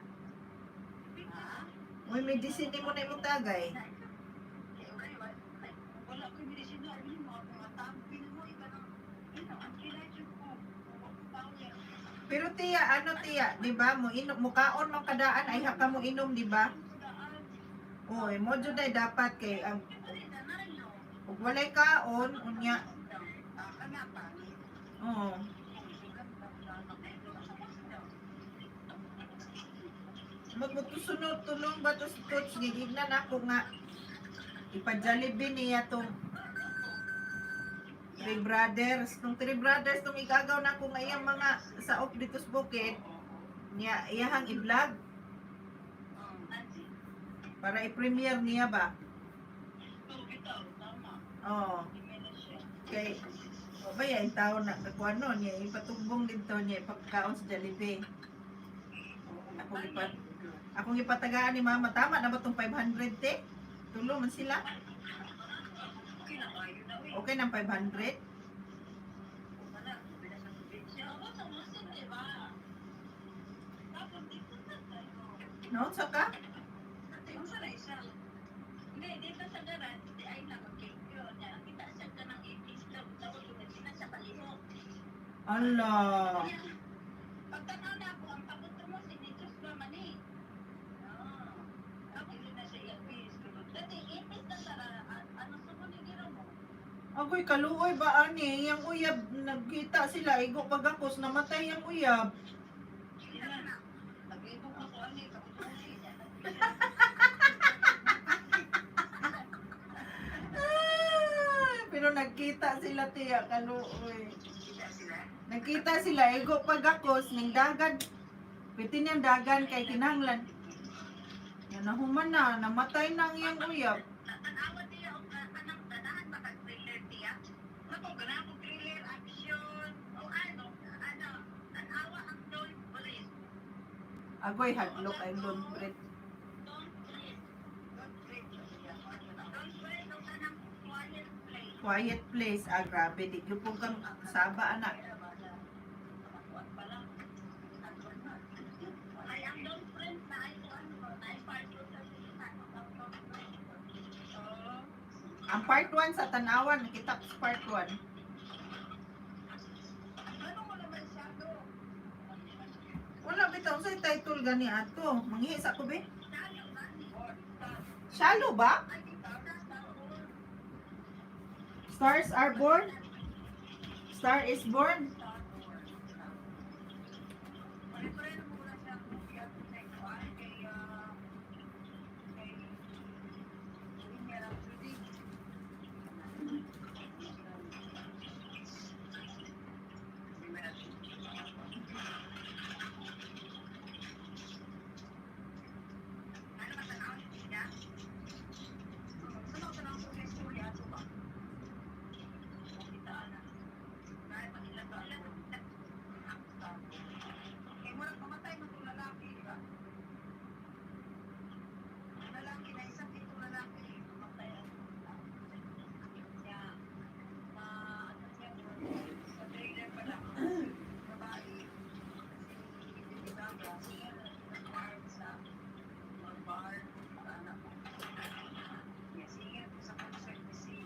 S1: Uy, medisine mo na imong tagay.
S3: Wala ko medisina, ano yung mga tampil mo, iba na, yun ang kilay ko.
S1: Pero tiya, ano tiya, di ba? Mo inom, mukaon man kadaan ay haka mo inom, di ba? Oy, mo jud ay dapat kay ang ug walay kaon unya. Oo. Magmutusunod tulong ba to si coach gigignan ako nga ipa-Jollibee niya tong Three Brothers. Tong Three Brothers tong igagaw na ko nga iyang mga saok dito sa bukid niya iyahang i-vlog para i-premiere niya ba. Oo. Kay o ba yan tao na kakuano niya ipatugbong dito niya ipagkaon sa Jollibee. Akong ipa akong ipatagaan ni mama, tama na ba tong 500 te? Tulo man sila. Okay ng 500? No, saka?
S2: Hindi, dito sa garage, di ay nakakake yun. Nakita siya ka ng 80s daw. Tapos hindi na siya kalihok.
S1: Ala.
S2: Pagtanaw na ako, ang papunto mo si Jesus ba man eh. Tapos dati 80s na tara, ano sumunod mo?
S1: Agoy, kaluoy ba ani? Yang uyab, nagkita sila, igo pagakos, namatay yang uyab. Ah, pero nagkita sila tiya, kaluoy. Nagkita sila, igo pagakos, ning dagan. Pwede niyang dagan kay kinahanglan. Yan nahuman na, namatay na ang iyang uyab.
S2: Tanawa tiya og kanang ganahan ba kag thriller tiya?
S3: Ako, ganahan ko thriller, action.
S2: O ano, ano, tanawa ang Don't Breathe.
S1: Agoy, hadlok ay don't breathe.
S2: Don't Breathe.
S3: Don't breathe.
S2: Don't Breathe o kanang Quiet Place.
S1: Quiet Place, ah grabe, di gyud po kang saba anak.
S2: Ay, ang Don't Breathe na ay kung ano, na ay part 2 sa ano, ang Don't Breathe.
S1: Ang part 1 sa Tanawan, nakita ko sa part 1.
S3: Ano mo naman siya, do?
S1: Wala bitaw sa title gani ato. Mangihis ako be.
S2: Tayo ba ni?
S1: Shallow ba? Stars Are Born? Star is Born?
S3: Star Born. Pare-pareho mo na siya ang movie at kay Kuan, kay Bohemian Rhapsody. Bohemian Rhapsody.
S2: Ano ba tanaw niya?
S3: Sama ka lang sa istorya ato ba? Makitaan na. Dahil pag ilan ba ako? Star Born. Kay murag mamatay man tong lalaki, di ba? Ang lalaki na isang itong lalaki, mamatay ang siya. Na ano siya, sa trailer pa lang, babae, si Lady Gaga, siya nag-bar sa mag-bar, anak ko. Yeah, singer ko sa concert ni si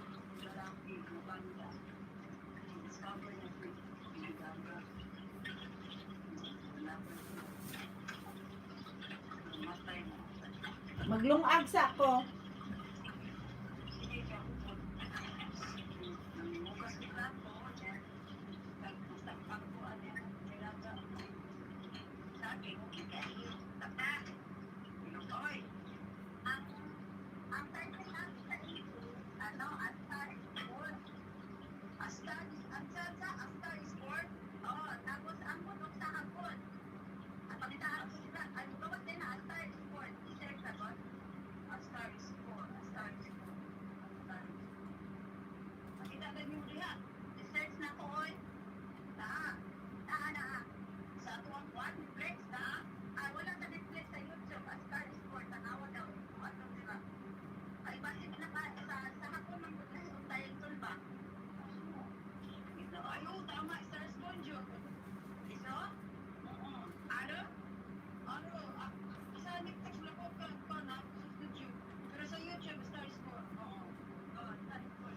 S3: lalaki, na banda. Discover niya si Lady Gaga. Wala pa siya. Namatay na.
S1: Maglungag sa ako.
S3: Sige, siya. Nangugas ni plato, niya. Nagtagpag ko, ano yan, nilaga.
S2: Sabi, okay kayo. Tata,
S3: Pinutoy.
S2: ang title natin sa ito, ano, A Star is Born.
S3: A Star, ang sa, A Star is Born.
S2: Oo, tapos ang putok sa hapon. At pakitaan ko sila, ay, gawas din na, A Star is Born. I-search na ba?
S3: A Star is Born, A Star is Born. A Star is Born. Makita ka niyo diha.
S2: I-search na ko, oy. Naa. Naa, naa.
S3: Sa ato ang kwan, Netflix, na.
S2: Ah, wala sa Netflix, sa YouTube, A Star is Born. Tanawa daw. Kung ano, di ba? Ay, basin na ka, sa hapon ng sa title ba?
S3: Ay, oo, tama, Star is Born yun.
S2: Iso?
S3: Oo.
S2: Ano?
S3: Ano, sa Netflix wala ko ka, ka na, sa YouTube. Pero sa YouTube, Star is Born. Oo.
S2: Oh, Star is Born.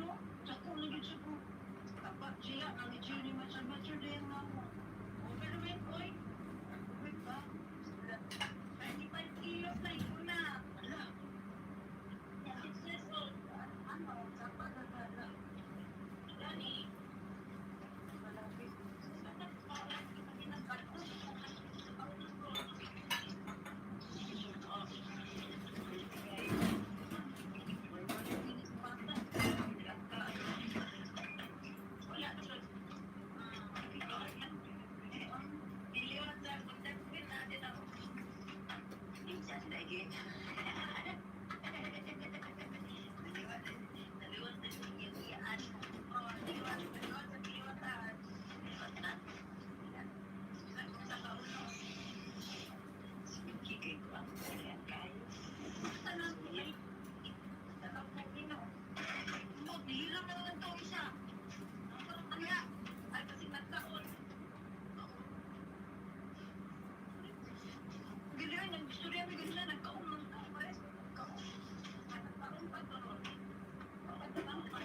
S3: No? Dako na gyud siya ko. Tapa siya, ang itsura ni Mature, mature na yung mama.
S2: Overweight, oy.
S3: Wait ba?
S2: 95 kilos na yun na.
S3: Ala,
S2: 6 years old. Ano,
S3: tapa na ala.
S2: Gani.
S3: Malapit.
S2: Maglira na lang to isa. Kaya, ay kasi nagkaon.
S3: Gilian, nag-istorya mi ganina, nagkaon lang to. Pares, nagkaon.
S2: Nagkaon pa to ron. Nagkaon pa.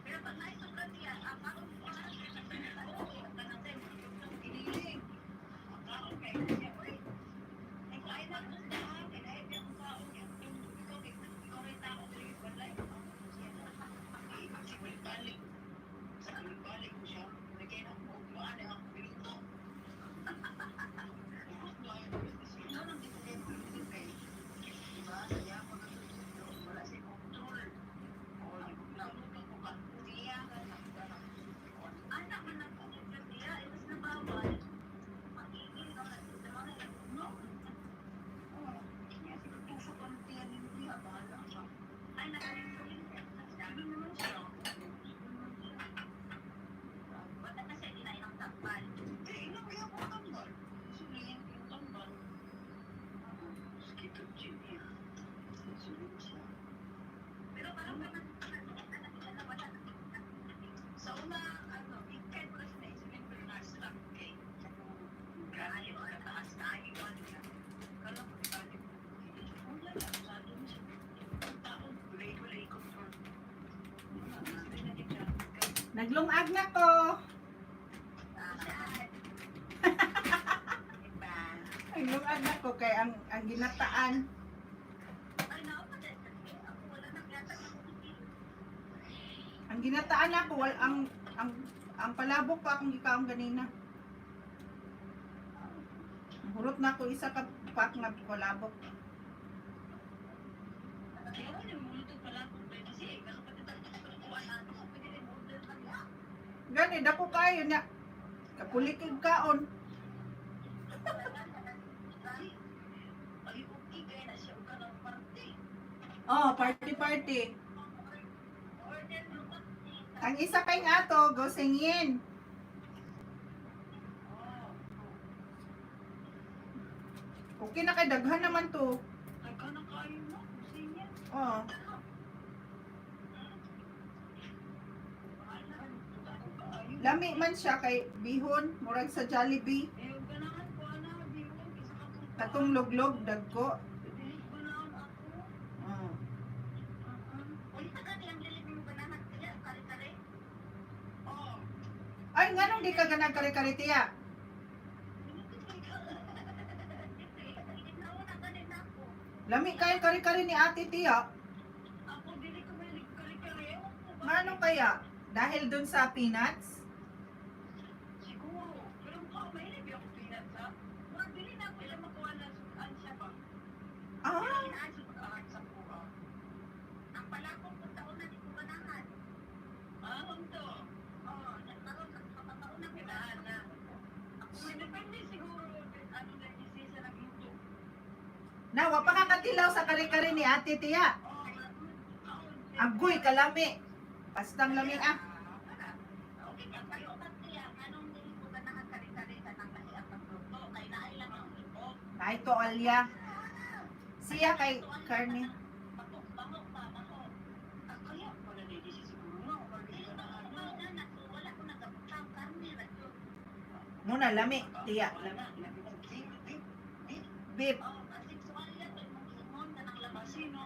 S2: Pero pag naisubra siya, ang kaon ko Anak man ang siya, iwas na bawal. Magiging na
S3: No? Oh, tusok ang tiyan niya, bahala ka.
S2: Ay, nakalinsulin siya.
S3: Sabi naman siya.
S2: Wala na siya ginain ang tambal.
S3: Hindi, ilang kaya po tambal. Suliin yung tambal. Sakit ang tiyan niya. Suliin siya.
S2: Pero parang naman, ano, wala na.
S3: Sa una, ano, ikay ko na siya na-insulin pero na-stop kay. Grabe, taas tayo. Kala ko, ibalik ko. Wala lang, sabi niya. Ang tao, wala control. Wala, sabi na niya.
S1: Naglungag na ko.
S2: Diba?
S1: Naglungag na ko kay ang ginataan.
S2: Ay, naopatay. Ako wala na yata ng
S1: Ang ginataan ako wal ang palabok pa akong gikaon ganina. Hurot na ako isa ka pack nga palabok.
S3: Kaya ko namulutog pala kung kasi kakapatid ang kuha na ako. Pwede rin order ka niya.
S1: Gani dako kayo nya. Kapulikig kaon.
S3: Ay, okay, kaya na siya ka ng parte.
S1: Oh, party party.
S2: Order mo pa.
S1: Ang isa kay nga to, go singin.
S3: Oh,
S1: Okay na kay daghan naman to.
S3: nagka na kayo mo. Gusto niya.
S1: Oh. Lami man siya kay bihon, murag sa Jollibee.
S3: Eh, ganahan ko ana, bihon, kaysa katong
S1: Katong luglog dagko.
S3: Dili ganahan ako.
S1: Oh.
S2: Ulit na gani ang lilit mo ganahan siya, kare-kare.
S3: Oh.
S1: Ay, nganong di ka ganag kare-kare tiya?
S2: Nauna gani na ako.
S1: Lami kayo kare-kare ni Ate Tiya.
S3: Ako dili ko mahilig kare-kare. Ewan ko ba?
S1: Ngano kaya? Dahil dun sa peanuts?
S3: Siguro. Pero mukha mahilig ako peanuts ha. Murag dili na ako ilang makuha na sukaan siya ba.
S1: Ah,
S3: Dili na sukaan sa kuha.
S2: Ang palakong kung taon na di ko ganahan.
S3: Ah, unto.
S2: Oh, nagkaroon
S1: Na, wa pa ka katilaw sa kare-kare ni Ate Tia. Agoy, kalami. Pastang lami ah.
S2: Okay, ka kayo tiya, anong dili ko ganahan kare-kare kanang lahi ang pagluto kay naay lang ang ipok.
S1: Ay, toalya. Siya kay karne.
S2: Baho pa, baho.
S3: Ah, kaya wala na siya siguro no. Wala
S2: Dili
S3: na
S2: ba ko
S3: ano.
S2: na na so wala ko nagabutang karne ra jud.
S1: Muna, lami. Tiya,
S3: Wala
S1: lami.
S3: na. Labi na. Beef, beef, beef.
S1: Beef.
S2: Oh, kasi suwalya to imong ingon kanang laman.
S3: Kasi no.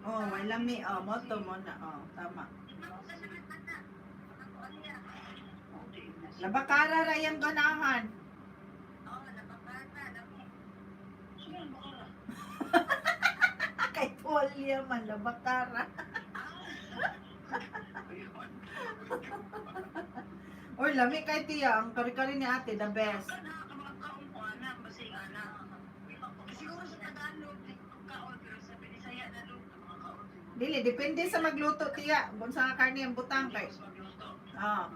S1: Oh, may lami. Oh, moto mo na. Oh, tama.
S2: Di man ko ganahan ana. Mga tuwalya.
S3: Oh, di na siya.
S1: Labakara ra yang ganahan.
S2: Oh, labakara, lami.
S3: Sige, baka na.
S1: Ah, kay tuwalya man, labakara.
S3: Ayun.
S1: Oy, lami kay Tiya. Ang kare-kare ni Ate, the best.
S3: Kana ka mga kaon ko ana, basig ana. Siguro sa Tagalog, di ko kaon pero sa Binisaya na luto mga kaon siguro.
S1: Dili, depende sa magluto, Tiya. Kung sa karne ang butang kay.
S3: Sa magluto.
S1: Ah.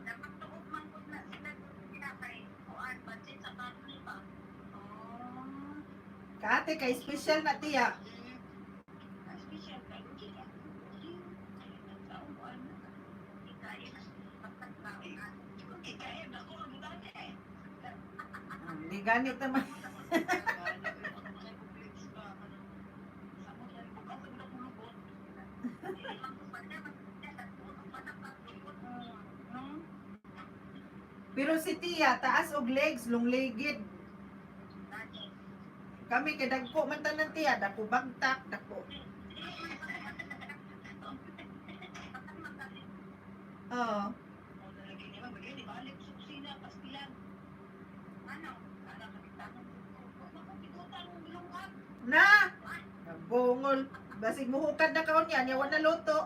S2: Dapat tuog man pud na sila sila kay kuan budget sa karne ba.
S3: Oh.
S1: Kaate, kay special na Tiya.
S3: Special kay okay. Kaon ko ana.
S2: Kaya na pagkaon na.
S3: Okay, kaya na ko ang dami.
S1: Hindi ganit naman.
S2: Dili man ko pa na tuog pa na paglukot.
S1: Pero si Tiya, taas og legs, lungligid.
S2: Gani.
S1: Kami kay dagko man tanan Tiya, dako bagtak, dako.
S2: Dili man ko
S1: Oo. Na! Nabungol. Basig muhukad na kaon niya, niya wa na luto.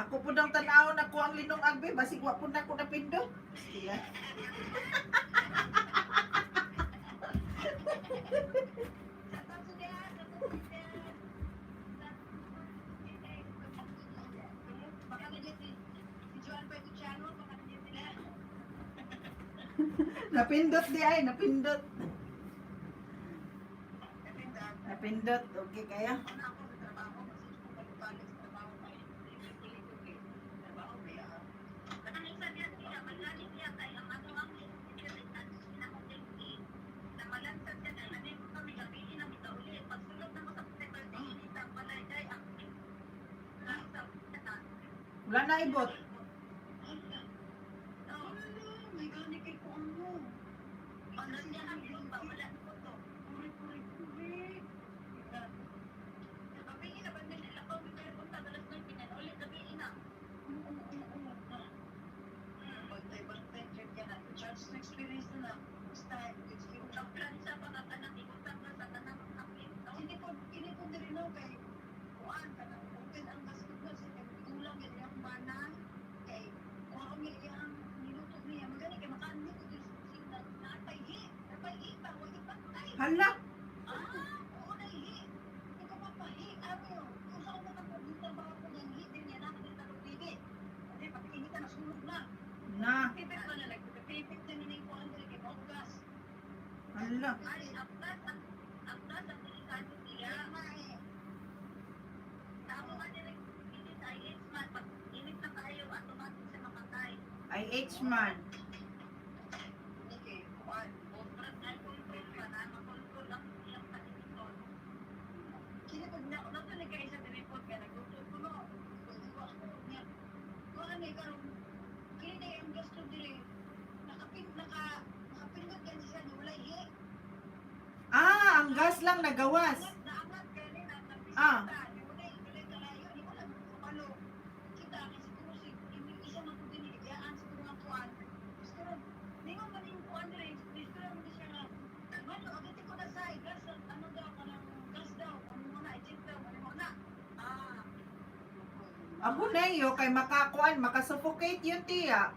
S1: Ako po nang tan-awon ako ang linong agbe, basig wa po na ko napindot. Tiya. Napindot di ay, napindot. Napindot, okay kaya. Wala na ibot.
S3: Experience na na. Next time, experience. Kini po diri no kay kuan kanang open ang basket no sa kay gulang gyud iyang bana kay kuan niya iyang niluto niya magani kay makaan ni ko diri sa kusina napay hi napay hi pa wa ipatay.
S1: Hala,
S3: Ah, oo na hi ikaw pa pa hi abi kung sa ko man trabaho ko ng hi din niya na ko dito bibi hindi pag-inita na sunog na.
S1: Na,
S3: Pipit pa na like pipit na ni kuan diri kay gas.
S1: hala.
S2: Ay, ang gas ang delikado siya. Sa amo man nila init ay it's man pag init na kayo automatic siya mamatay.
S1: Ay H man.
S3: Okay, kuan.
S2: O brad ay control pa na makontrol ang iyang paniniton.
S3: Kini pag na na ni kay sa report nga nagluto ko no. Ko ako niya. Ko ani karon kini day ang gasto diri nakapin naka nakapindot yan siya ni walay hi.
S1: Ah, ang gas lang nagawas.
S3: Angat na angat gani na
S1: Ah.
S3: nagbisita ni walay walay kalayo ni wala mo kabalo. Kita kay siguro si isa man ko dinhi giyaan siguro ang kuan. Tapos karon ningon man yung kuan diri dito man siya nga Mano, agad ko na sa gas ano daw kanang gas daw ano mo na i-check daw ano mo na. Ah.
S1: Abo na iyo kay makakuan, makasuffocate yun Tiya.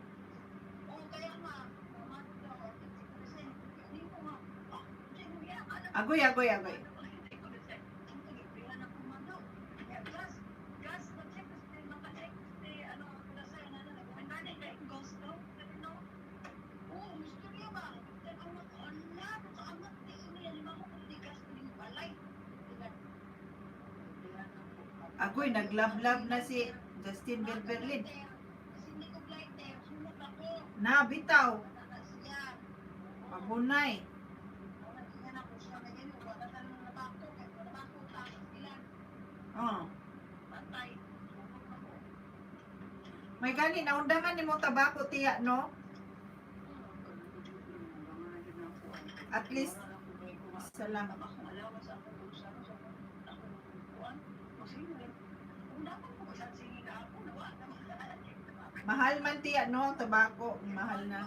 S3: Oo, kaya nga. Mama, hindi mo nga. Oh, hindi mo yan. Alam
S1: Agoy, agoy, agoy.
S3: ko, hindi ko na siya. Ang tagipihan ako mano. Kaya gas, gas, na siya, kasi
S1: Agoy, naglablab na si Justin Berberlin.
S2: Kasi hindi ko blighter, sulok ako.
S1: Na, bitaw.
S2: Wala siya.
S1: Pabunay.
S2: Wala siya na ko siya na ganyan. Wala na nang nabako. Kaya wala nabako, tapos sila.
S1: Oh.
S2: Patay. Sulok ako.
S1: May gani, naundangan ni mo tabako tiya, no? At least, isa lang.
S3: Akong allowance, akong bulsa, sa akong kuan. Kung dapat ko sa sige kahapon, wala naman.
S1: Mahal man tiya, no? Ang tabako, mahal na.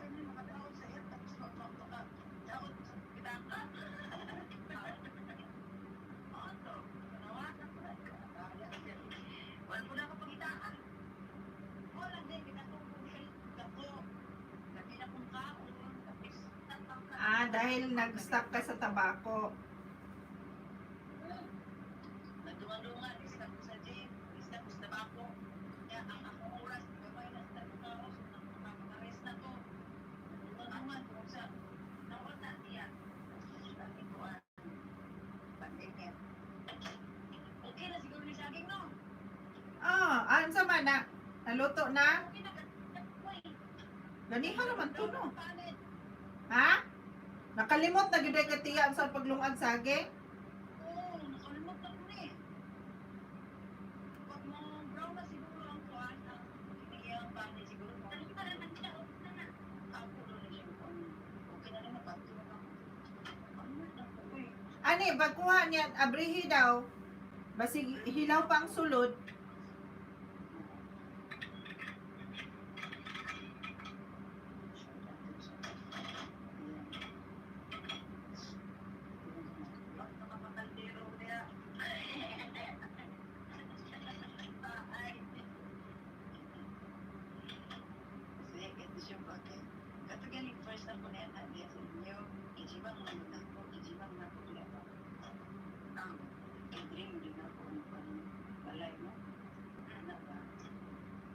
S3: Ay, makadaot sa iya, tapos magpapaka- daot sa pitaka. Ato, nawakan ko na. Wala ko na ako pangitaan. Wala din, pinatong ko siya, dako. Labi na kong kaon, tapos tapang ka.
S1: Ah, dahil nag-stop ka sa tabako.
S3: Nagdumadungan, isa ko sa gym, isa ko sa tabako. Kaya ang akong oras, gamay na sa tabako, so nakakares na ko. Nagdumadungan, kung sa
S2: Nawala siya.
S3: sabi ko, ah, pandemic. Okay na siguro ni saging, no?
S1: Ah, ansa man na? Naluto na?
S2: Okay na ka. Uy,
S1: Ganiha naman to, no?
S3: Palit.
S1: Ha? Nakalimot na gyud ay ka tiya ang sa paglungag saging?
S3: Oo, nakalimot na ko ni. Pag mo brown na siguro ang kuan, ang kiniyang palit siguro.
S2: ano pa naman siya? Okay na na.
S3: Ako na siya kuan. Okay na rin, mapatulog ako. Ano na ko, eh.
S1: Ani, pagkuha niya, abrihi daw. Basig hilaw pa ang sulod.
S2: Nakapakaldero niya. Ay,
S3: First ako na yan, sa inyo, kijibang na yun ako, kijibang na ako, diba?
S2: ah,
S3: Kay dream din ako, ano pa rin, balay mo. Ano ba?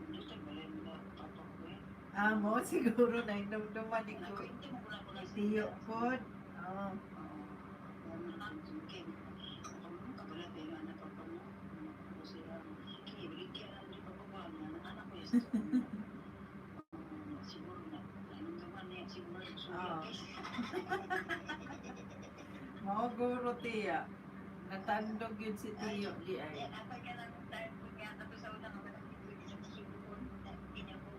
S3: Hindi siya balay mo na, papa ko eh.
S1: Ah, mo, siguro na inumduman ni ko.
S3: Nagkwento mo ko na ako na
S1: Tiyo pod. Oh.
S3: Oo. Okay. Ako mo, kabalat eh, anak ko mo. Anak ko siya. Kibig kaya, hindi pa ko ba, anak ko yes. Siguro na, nainumduman niya, siguro
S1: Oo.
S3: sulit.
S1: Mao guro tiya. Natandog yun si Tiyo di ay.
S2: Yan, apa ka lang time ko niya. Tapos sa una ka ba sa subuon.
S3: Kanya ko,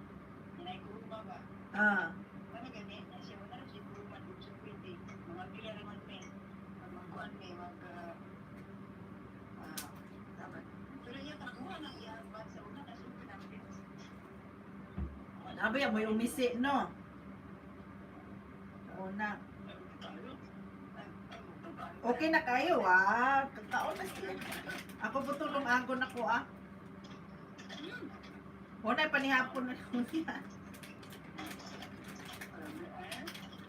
S3: inay ko ba?
S1: Ah,
S3: Ano gani, na siya wala siguro man dun sa pwede. Mga pila naman may, magkuan may, mag, tama. Pero iya, nakuha na iya, ba sa una na siya pinapit.
S1: Abi mo umisi no. Una. Okay na kayo ah. Kakaon na sila. Ako po tulong agon ako ah. Una panihapon na ko niya.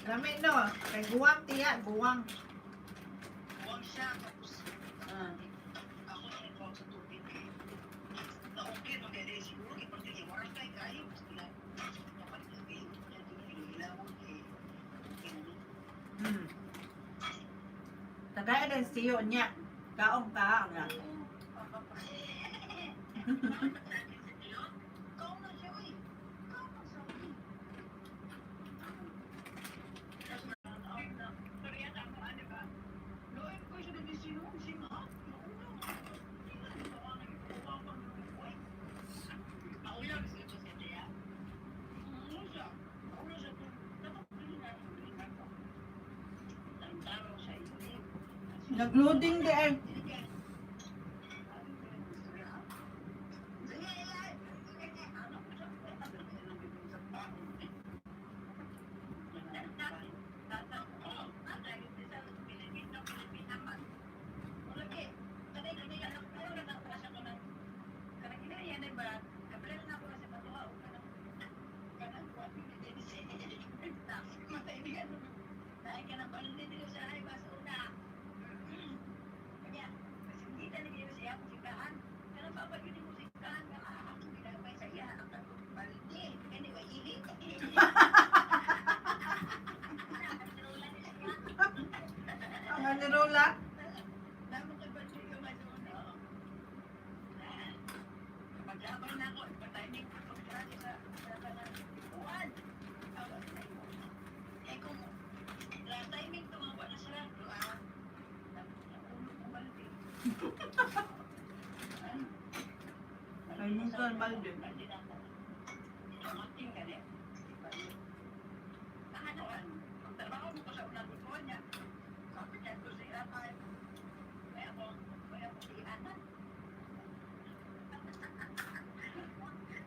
S1: Lami no, kay guwang tiya, guwang.
S3: Huwag siya, tapos
S1: Ah.
S3: ako na nagkuha sa tubig. Na okay, no, kaya siguro, iparte niya, waras tayo kayo, gusto na. Dapat hilawon, eh, okay na ni.
S1: Tagay din siyo niya. Kaong ka nga.
S3: Ikaw na siya, uy. Ikaw na siya, uy. Loin ko siya na sino, sino, ha?
S2: Maulaw sa ito sa tiya.
S1: Nagloading di ay. Ang anirola. Ay, minsan, balde.
S3: Balde na ako. Kamuting ka niya. Ano, magtrabaho mo ko sa unang ko niya. Sabi niya ko sa atay. May ako si Ana.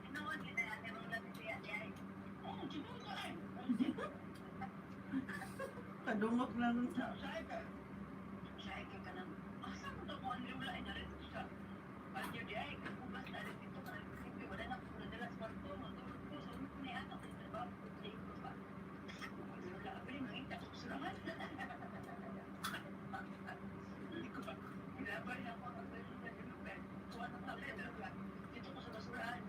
S2: Tinuod gid ay ate Rola ni Tia Jai.
S3: Oh, tinuod ay.
S1: Kadungok lang.
S3: Sa ka nang asa mo to kung ang lula ay narito sa banyo di ay kugas na rin dito ka rin wala na ko dala sa kwarto matulog ko sa ni ato kay trabaho ko sa iko pa lula abri mangita ko sa lahat. Hindi ko pa ilabay na ako ang pwede na lupa kuha ng tablet dito ko sa basurahan.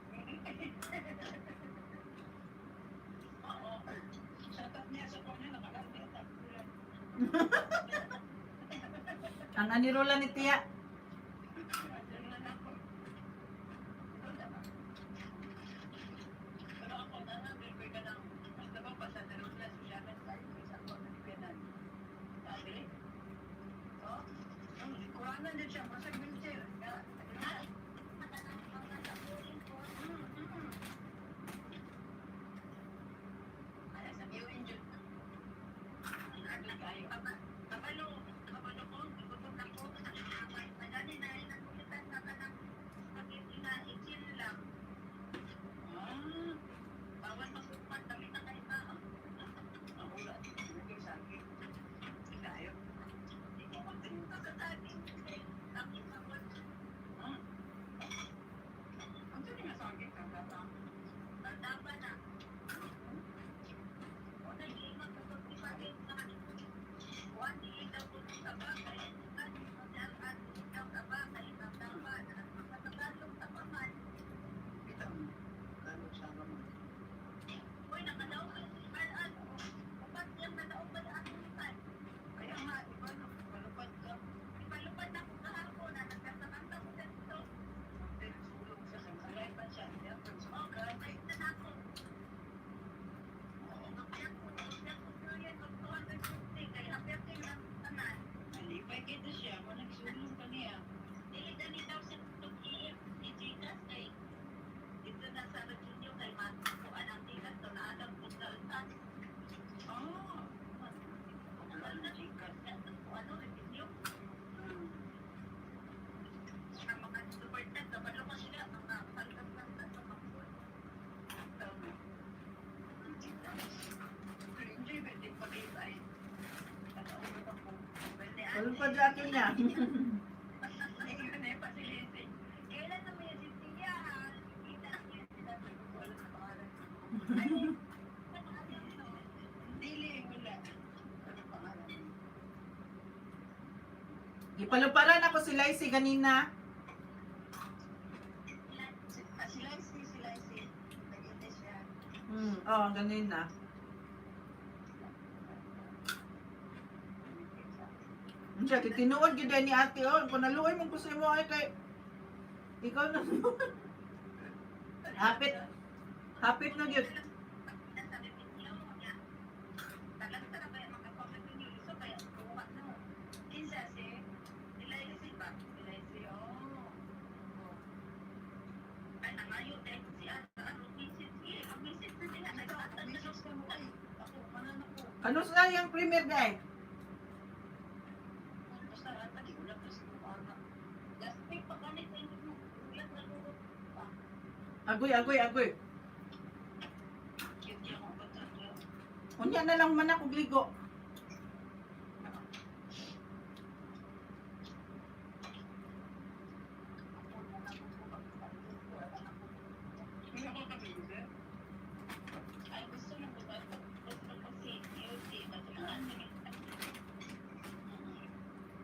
S3: Oo, sa tap niya sa kanya nakalagay ang tablet.
S1: Ang anirola ni Tia.
S3: Pero ako na nga, ko ka ng, basta ba pa sa Darula, sa Siamen, sa sa ako na Pinan. Sabi, oh, ang kuranan din siya, masag wheelchair.
S2: Ala sa
S3: You injured. Ang kayo.
S2: Kabalo, kabalo ko, gutom na ko. Magani na nakulitan na kanang spaghetti na i-chill lang.
S3: Ah,
S2: Bawal masukman kami na kay tao.
S3: ako wala. Naging sakit. Kayo.
S2: Hindi ko kontento sa saging. Tapos ako,
S3: Ah. Ang sino nga sakit ka kata?
S2: tanda na. O nag-iingat ko sa spaghetti na. One day daw ko sa bakay. Ikaw sa bakay, tanda pa na. Sa Tagalog sa paman.
S3: Ito, Tagalog sa mo.
S2: Uy, nakadaog ang si ano. Upat siyang nadaog ba ang lupan?
S3: Kaya nga, di ba, nagpalupad ka.
S2: Ipalupad na ko kahapon na nagkasakanta ko sa dito.
S3: Pero sulog sa sangalay pa siya. Hindi ako
S2: Oh,
S3: sumagay.
S2: balik na na ako. Nagyak ko period of 250 kay hapit kayo ng tanan.
S3: Nalipay kita siya, kung nagsulong pa niya.
S2: Dili dali daw sa tug-iip ni Gcash kay dito na sa Virginia kay matukuan ang Gcash to na alam kung saan.
S3: Ah,
S2: Wala na
S3: Gcash.
S2: Ano, revenue.
S3: Hmm.
S2: Ang mga support na, kabalo ko sila, mga pagkakanta sa mga
S3: Tama. Pero enjoy ba din pag ay ano ako.
S1: Walang pa dyan niya.
S3: Ayun na yung pasilisi.
S2: Kailan naman yung si Tia, ha? Kita niya sila sa
S3: Wala sa pangalan.
S2: Ay,
S3: Dili, wala. Ano pangalan?
S1: Gipaluparan ako si Lacy ganina.
S3: Si Lacey, si Lacey. Nag-intay siya.
S1: Oh, ganina. Unsa kay tinuod gyud ni ate oh, kung naluoy mo ko sa imo ay kay ikaw na. Hapit. Hapit na gyud.
S3: Kinsa si? Si Lacey ba? Si Lacey, oh. Message ka mo ay. Ako, manan ako.
S1: Kano sa yang premier day?
S3: Basta ata, di ko lang kasi kumana.
S2: Last week pa ganit sa inyo, ulat na lulot pa.
S1: Agoy, agoy, agoy.
S3: Cute niya akong bata.
S1: Unya na lang man ako ligo.
S3: Hindi ako kabili.
S2: Ay, gusto mo ba? Gusto ko si Yusi, kasi mga ano.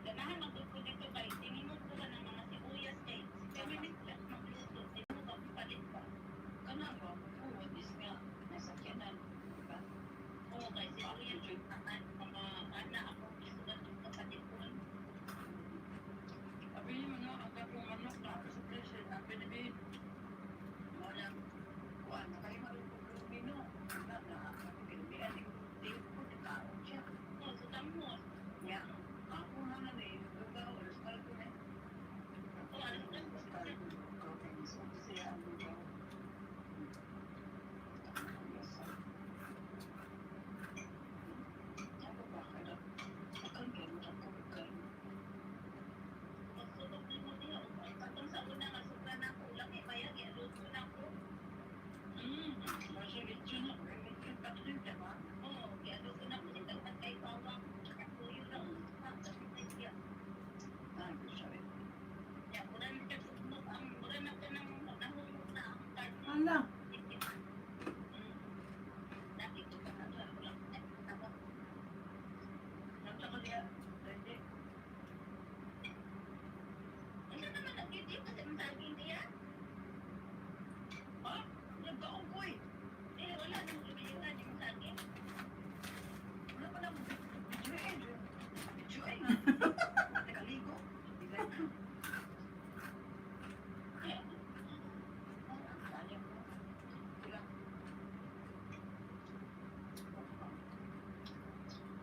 S2: Ganahan magluto dito kay tinimog ko ng mga sibuyas kay si Feminist lang magluto. Sino ba kung palit pa?
S3: Kana ba? Oo, this nga. Nasakyanan. Diba?
S2: Oo, kay sibuyas.
S1: Hala.
S3: Nagta ko diya. Pwede.
S2: Ano naman nag-video kasi ang saging diya?
S3: Ha? Nagkaon ko eh.
S2: Eh, wala nang ibiyuhan yung saging.
S3: Wala pa lang video eh. Video eh. Nakaligo.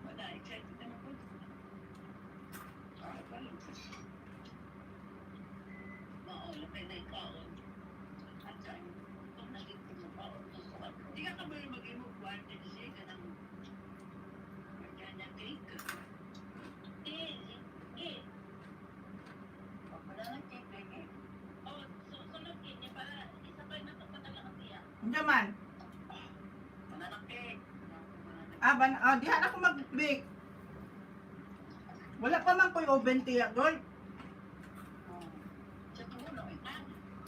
S3: Wala, excited naman po. Ah, wala.
S2: Maulap ay naikaon. At saan, kung naging tumukaon, tutukan ko.
S3: Di ka kabalo mag-imo kwan kasi ka ng Morgana cake.
S2: Eh, eh,
S3: Wala nang cake lagi.
S2: oh, susunod niya para isabay na ito patala siya.
S1: Unsa man?
S3: Wala nang cake.
S1: Ah, diha na ako mag-bake. Wala pa man ko'y oven tiya, girl.
S3: Oh. Sa tulo eh.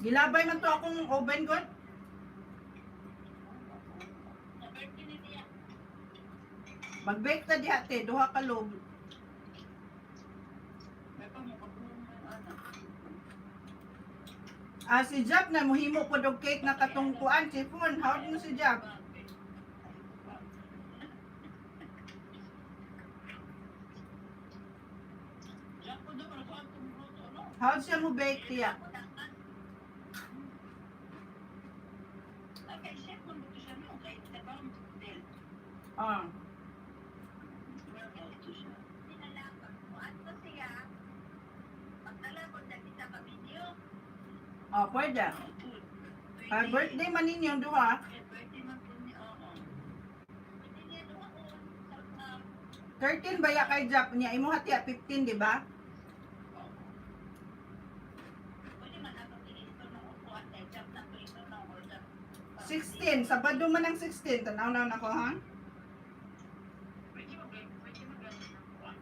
S1: Gilabay man to akong oven, girl.
S2: Sa birthday ni Tia.
S1: Mag-bake ta diha te, duha ka lob.
S3: May pa mo kapulong mo yung anak.
S1: Ah, si Jap na muhimo pod og cake na katong kuan, chiffon. How mo si Jap?
S3: Jack po daw, ano ang tumuruto, no?
S1: How siya mo bake tiya?
S3: Okay, chef man dito siya, no? Kay trabaho mo sa hotel.
S1: Ah.
S3: Well, ito siya.
S2: Sinalakan ko. At ko siya, pagdala ko na kita ka video.
S1: Ah, pwede.
S3: Oh, good.
S1: Ah, birthday man ninyong duha.
S3: Eh, birthday man po niya, oo.
S2: Hindi niya doon ako sa
S1: 13 ba ya kay Jap niya? Imo tiya 15, di ba?
S3: Oo.
S2: Pwede man ako ito ng upuan kay Jack na ko ito ng order.
S1: 16, Sabado man ang 16. Tanaw na nako ha.
S3: Pwede mag- ng kuwan.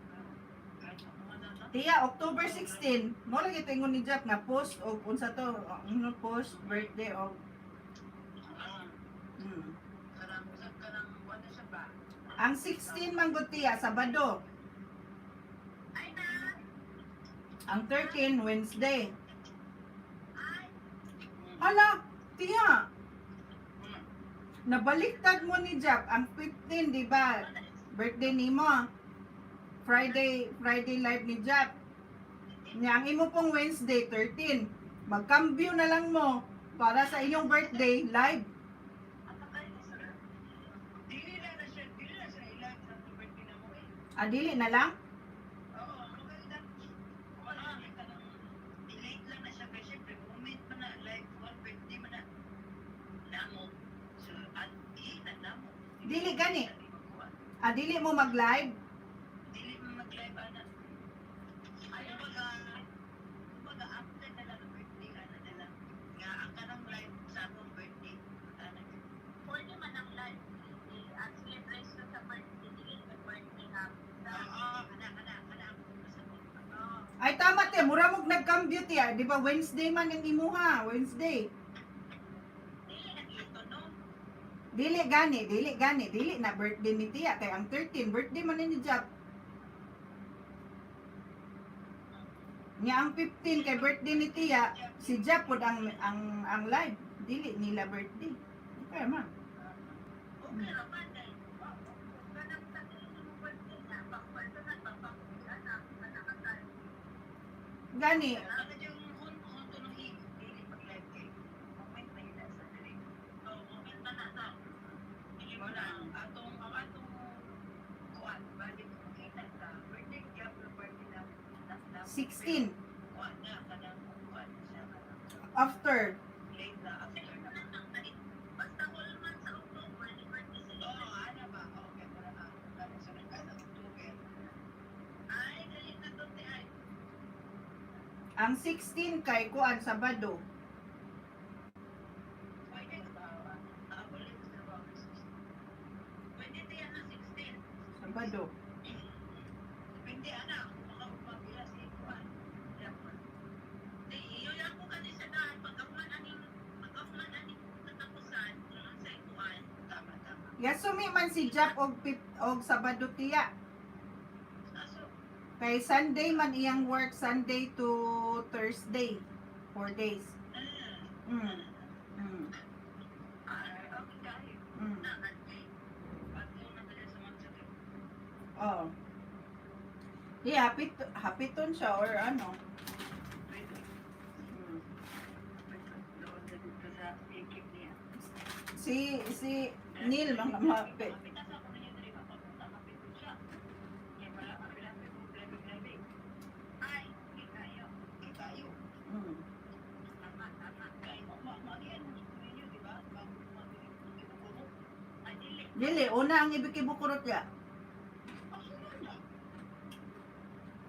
S3: Kahit ako man na, no?
S1: Tiya, October 16. Mo lagi tingon ni Jap nga post og unsa to, ano post birthday og
S3: Ah, kanang usap ka ng kuwan na siya ba?
S1: Ang 16 man gud tiya, Sabado.
S2: Ay na!
S1: Ang 13 Wednesday.
S2: Ay!
S1: Hala, tiya. Nabaliktad mo ni Jap ang 15, di ba? Birthday nimo. Friday, Friday live ni Jap. Nya ang imo pong Wednesday 13. Magkambyo na lang mo para sa inyong birthday live.
S3: Dili na na siya, dili na siya ilag sa birthday na mo eh.
S1: Ah, dili na lang?
S3: Oo, maganda. Wala ka ng late lang na siya kasi syempre moment man na like one birthday man na namo. So at i na namo.
S1: Dili gani. Ah, dili mo mag-live?
S3: Dili mo mag-live ana. Ay baga baga after na lang ang birthday ana na lang. Nga ang kanang live sa akong birthday ana.
S2: Pwede man ang live ang celebration sa birthday. Dili na birthday ha.
S3: Oo, kana kana kana ang sa Oo.
S1: Ay tama te, mura mog nagkambyo tiya, di ba Wednesday man ang imuha, Wednesday.
S2: Dili na ito no.
S1: Dili gani, dili gani, dili na birthday ni tiya kay ang 13 birthday man ni Jap. Nya ang 15 kay birthday ni tiya, si Jap pod ang live, dili nila birthday. Okay man.
S2: Okay ra man dahil. Kanang sa dili mo birthday na pang personal pang pang anak anak
S1: Gani,
S3: Ano yung unto nung dili mag-live kay moment na yun sa dili.
S2: Oo, moment man na sa. Dili mo
S3: Wala
S2: na.
S3: ang atong kuan balik makita sa birthday gap na birthday na na
S1: 16
S3: kuan na kanang kuan siya kanang
S1: after.
S3: late na after na.
S2: Basta wala man sa October, di birthday sila.
S3: Oo, ana ba? Okay, wala na. Kanang sunod ka sa October.
S2: Ay, galit na to si ay.
S1: Ang 16 kay kuan Sabado.
S3: Pwede ba? Ah, wala sa trabaho.
S2: Pwede tiyan na 16.
S1: Sabado.
S3: Depende ana kung makaupabila si kuan.
S2: Di, iyo lang ko kasi sa daan. Pag-off man aning, pag-off man aning, sa
S1: Yasumi man si Jack og Sabado, tiya.
S3: Aso,
S1: Kay Sunday man iyang work, Sunday to Thursday. 4 days.
S3: Ay, okay kayo. Pato na tayo sa mga.
S1: Oh. Yeah, happy hapiton siya or ano.
S3: Pwede. Pwede. Doon na dito sa ekip niya.
S1: Si Neil mga mape.
S3: Kapit sa ako na yun rin, papunta kapit ko siya. Kaya wala kami lang may problema driving.
S2: Ay, okay kayo.
S3: Okay kayo.
S2: Tama, tama.
S3: Kaya magian mo ninyo, di ba? Bago kinukulo.
S2: Ay, dili.
S1: Dili una ang ibikibukurot ya.
S3: Ang sunod na.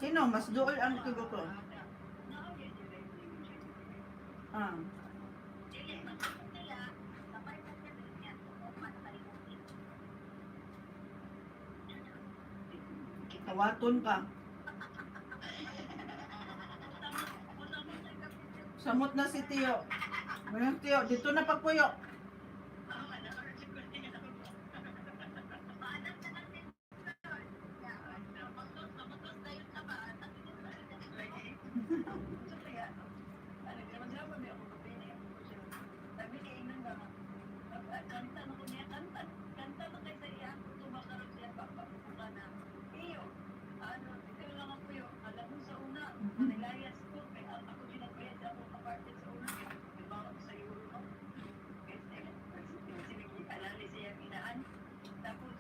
S1: Sino mas duol ang kibukurot?
S3: Naaway niya rin yung siya.
S1: Ah.
S2: Dili, magkakot nila. Sabay pa siya din niya. Ugma na kalimutin.
S1: Tawaton ka. Samot na si Tio. Walang Tio, dito na pagpuyo.
S2: Paalam na lang din, sir. Yeah. Matos, matos na yun na ba?
S3: Tapos,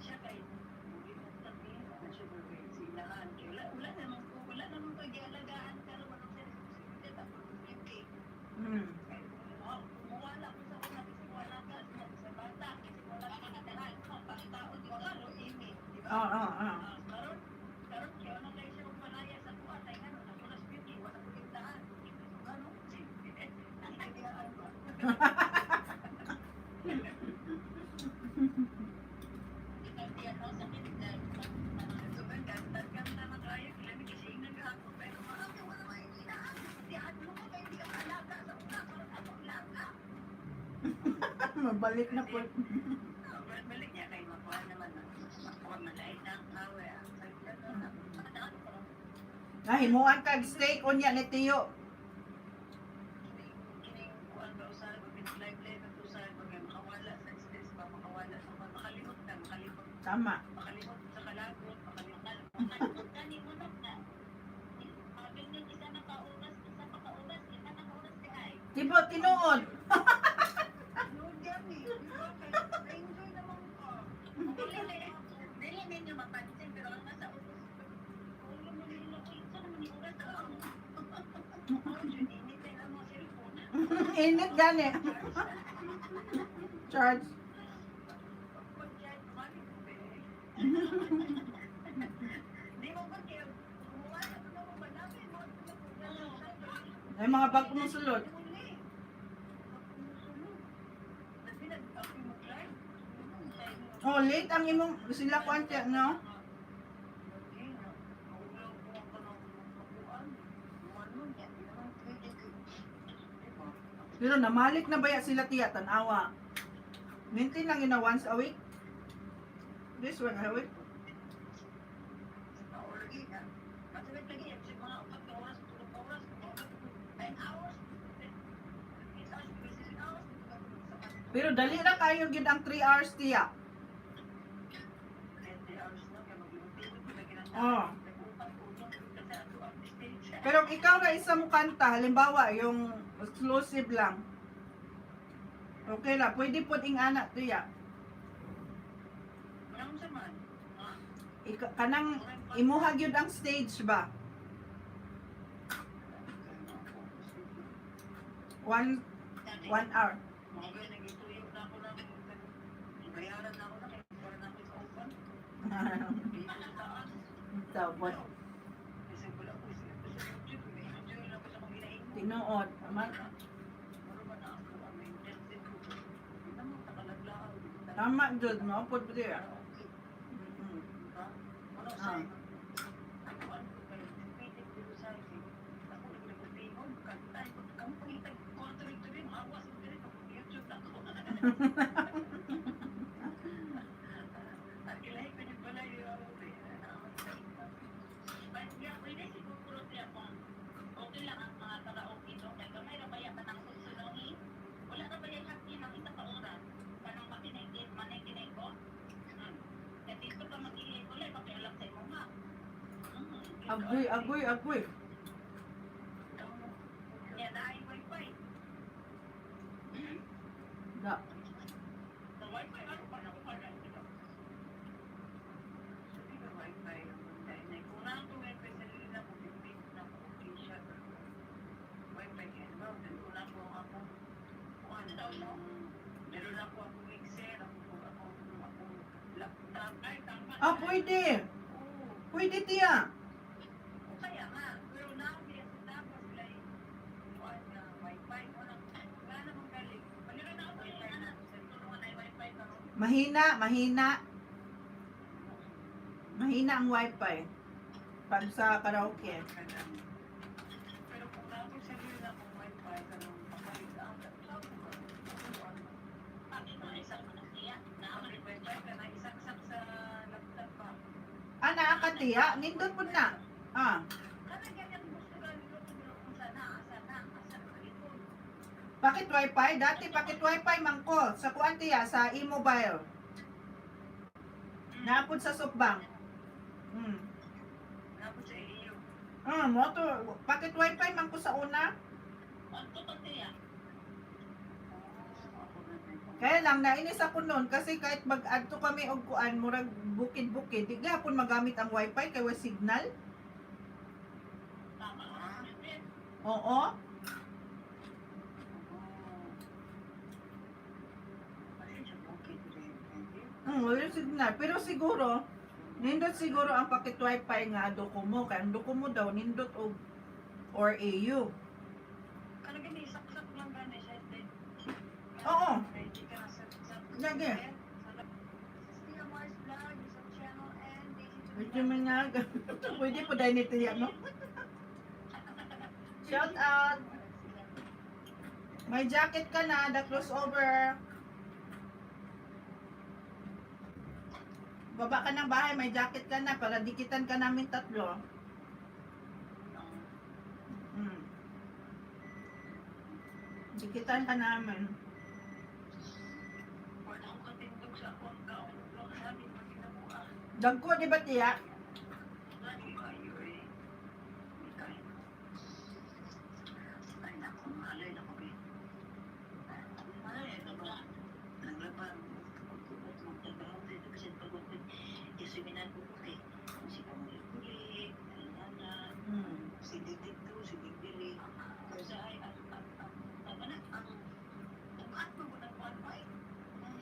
S3: siya kay wala wala namang wala namang pag-ialagaan pero walang responsibilidad ako libre. Kumuwala ko sa una kasi wala ka sa bata kasi wala ka nagdaan pangitaon di ba ro imi di ba?
S1: Oo, oo, oo.
S3: Karon karon kaya na kayo siya magmalaya sa kuha kay ngano ako na beauty wala ko tindahan. Ano? Nakikiyaan ba?
S2: Ikaw diyan, no? Sakit na.
S3: So, kanta kanta na kayo kila mi kasi ingnan ka ako pero maaga wala may inaan. Diyan mo ko kay di ka alaga sa una karon ako alaga.
S1: Mabalik na po.
S3: Balik niya kay makuha naman na makuha malait na ang kawe.
S1: Nahimuan kag steak unya ni Tio.
S3: Kining kuan ba usahay ba live live at usahay ba kay makawala sa stress ba makawala sa kuan makalimot na makalimot
S1: Tama.
S3: makalimot sa kalagot makalimot.
S2: Makalimot ka ni mo na. Sabi nga, isa na ka-oras, isa pa ka-oras, isa na ka-oras di ay.
S1: Tibo, tinuod.
S3: No, gani. Di ba? Kay enjoy naman ka.
S2: Dili, dili ninyo mapansin, pero ang nasa ubos, ulo mo nila, uy, isa naman ni oras, ah.
S3: Oh, jud init na ang mga cellphone.
S1: Init gani. Charge.
S3: Pag-charge, mali ko ba eh. Di mo ba kaya kumuha na ko na mo malapit mo at
S1: Ay mga bag mong sulod. Oh, late ang imong sila kuan tiya, no? Pero namalik na baya sila tiya tanawa. Maintain lang yun na once a week. This one a week. Pero dali ra kayo gid ang 3 hours tiya. Oh. Pero kung ikaw ra isa mo kanta, halimbawa yung exclusive lang. Okay ra, pwede pod ing ana tiya. Kanang imuha gyud ang stage ba? One hour.
S3: Mga nagituyo na ako ng bayaran na ako na kaya para na ako sa open. Dito sa taas.
S1: So, what
S3: Kasi wala ko sa YouTube. Enjoy lang ko sa akong ginaingon.
S1: tinuod.
S3: Mura ba na ako ang intensive ko. Hindi naman takalaglaan.
S1: Tama jud mo pod tiya.
S3: Okay. Diba? Ano sa ako ano ko kayo, pitik dito sa akin. Ako nagpipingon, kanta, kamo pangitag, kwarto rin ito rin, hawas mo rin, pag YouTube na ako.
S1: Agoy, agoy, agoy.
S2: Niya na ay wifi.
S1: Da.
S2: Sa wifi ano pa na ko na.
S3: Kung na ako wifi sa lila ko, bibig na ko, okay siya. Pero wifi kaya naman, kung na ako ako, kung ano, meron ako ako mixer, ako ako ako laptop.
S2: Ay, tama.
S1: Ah, pwede.
S3: Oo.
S1: Pwede, tiya.
S3: O kaya nga, pero nabi sa tapos sila yung kuan na wifi. Wala, wala namang galing.
S2: Meron na ako yung anak. Tulungan ay wifi karon.
S1: Mahina, mahina. Mahina ang wifi. Pag sa karaoke.
S3: Pero kung nabi sa lila kung wifi, ganun, papalit ang laptop ko.
S2: Pati mo isa ko na siya.
S3: Ang wifi ka na isaksak sa laptop pa.
S1: Ah, naa ka, tiya. Nindot po na. Ah,
S3: Kana ganyan gusto gani ko kung sana, asa na, asa na likod.
S1: Packet wifi? Dati packet wifi man ko. Sa kuan, tiya, sa e-mobile. Naapod sa SoftBank.
S3: Napod sa iyo.
S1: Mo to, packet wifi man ko sa una.
S2: Ano pa siya?
S3: Oo, ako na din.
S1: Kaya lang nainis ako noon kasi kahit mag-adto kami og kuan murag bukid-bukid, di gihapon magamit ang wifi kay wa signal.
S2: Tama.
S1: Oo.
S3: Oo. Kasi sa bukid rin, pwede.
S1: Wala signal. Pero siguro nindot siguro ang packet wifi nga Docomo kay ang Docomo daw nindot og or AU.
S3: Kana gani saksak lang gani siya then.
S1: Oo.
S3: Ready ka na sa
S1: Lagi.
S3: Sa Mars Vlog, sa channel and
S1: Medyo mga pwede po dahil nito yan, no? Shout out! May jacket ka na, the crossover. Baba ka ng bahay, may jacket ka na para dikitan ka namin tatlo. Dikitan ka namin.
S3: Wala akong katindog sa akong kaon. Wala sabi mo ginabuha.
S1: Dagko, di ba, tiya?
S3: Ay, kayo eh. Hindi kayo. Ay, naku, malay na ko, be.
S2: Ay, ito ba?
S3: Naglaban. Pagkubot, magtrabaho dito kasi pagod. Kasi minagulo eh. Si Panguli, ay nana. Si dito, si Didiri. Kasi ay, ang ano, ang ugat mo ng kuwan ba eh?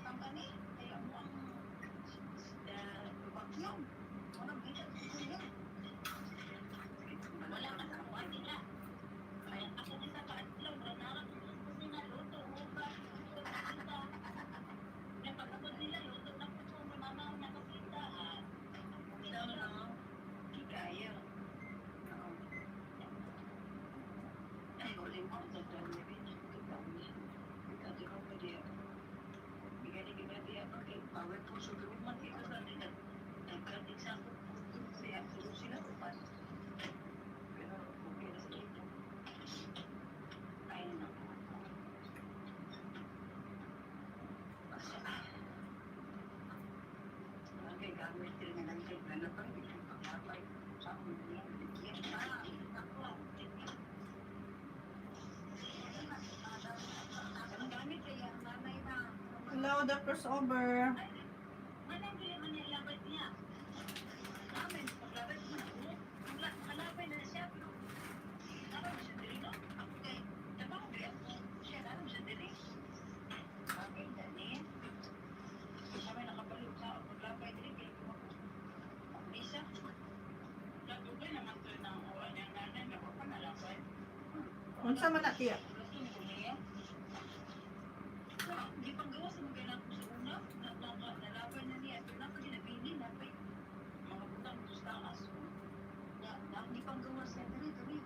S3: Ang kani, ay ang vacuum. Walang bigat ko yun.
S2: Wala ka sa kuwan nila. Ay, ako isa ka adlaw, ranara ko kusina, luto, uba, luto, kusina. Kaya pag-abot nila, luto na po ko, mama, na kusina. Ah,
S3: Ikaw no? Kikaya. Oo. Ay, wala mo ang tagdaan niya, bitch. Tagdaan niya. Ikaw, di ko pa diya. Bigyan ni Giba diya, okay, power po sa gruman, ikaw sa atin, nagkating sa ako, siya, suro sila, upan. Pero, okay na sa ito. Ay, naku. Asa, ah. Bagay, gamit rin na lang kay Ganapay, biglang pagkapay. Sa akong niya, bigyan.
S2: Ah, naku.
S3: Ang gamit ay ang nanay na.
S1: Hello, the crossover.
S2: Manang dili man nilabad niya.
S3: Namin, paglabay mo na.
S2: Wala, makalabay na siya, pero
S3: Naman siya diri, no? Ako kay, tabang diri ako. Siya, naman siya diri. Bagay, dani. Siya may nakabalik sa ako, paglabay diri, kaya ko ako. Misa.
S2: Nagugay naman to ng uwan niyang nanay, naku pa nalabay.
S1: Unsa man na, tiya?
S3: Gusto ni ko niya. Di panggawa sa mga kailangan ko sa una, nalabay na niya. Pero napag ginabini, napay mga butang sa taas. Na, na, di panggawa sa diri, diri.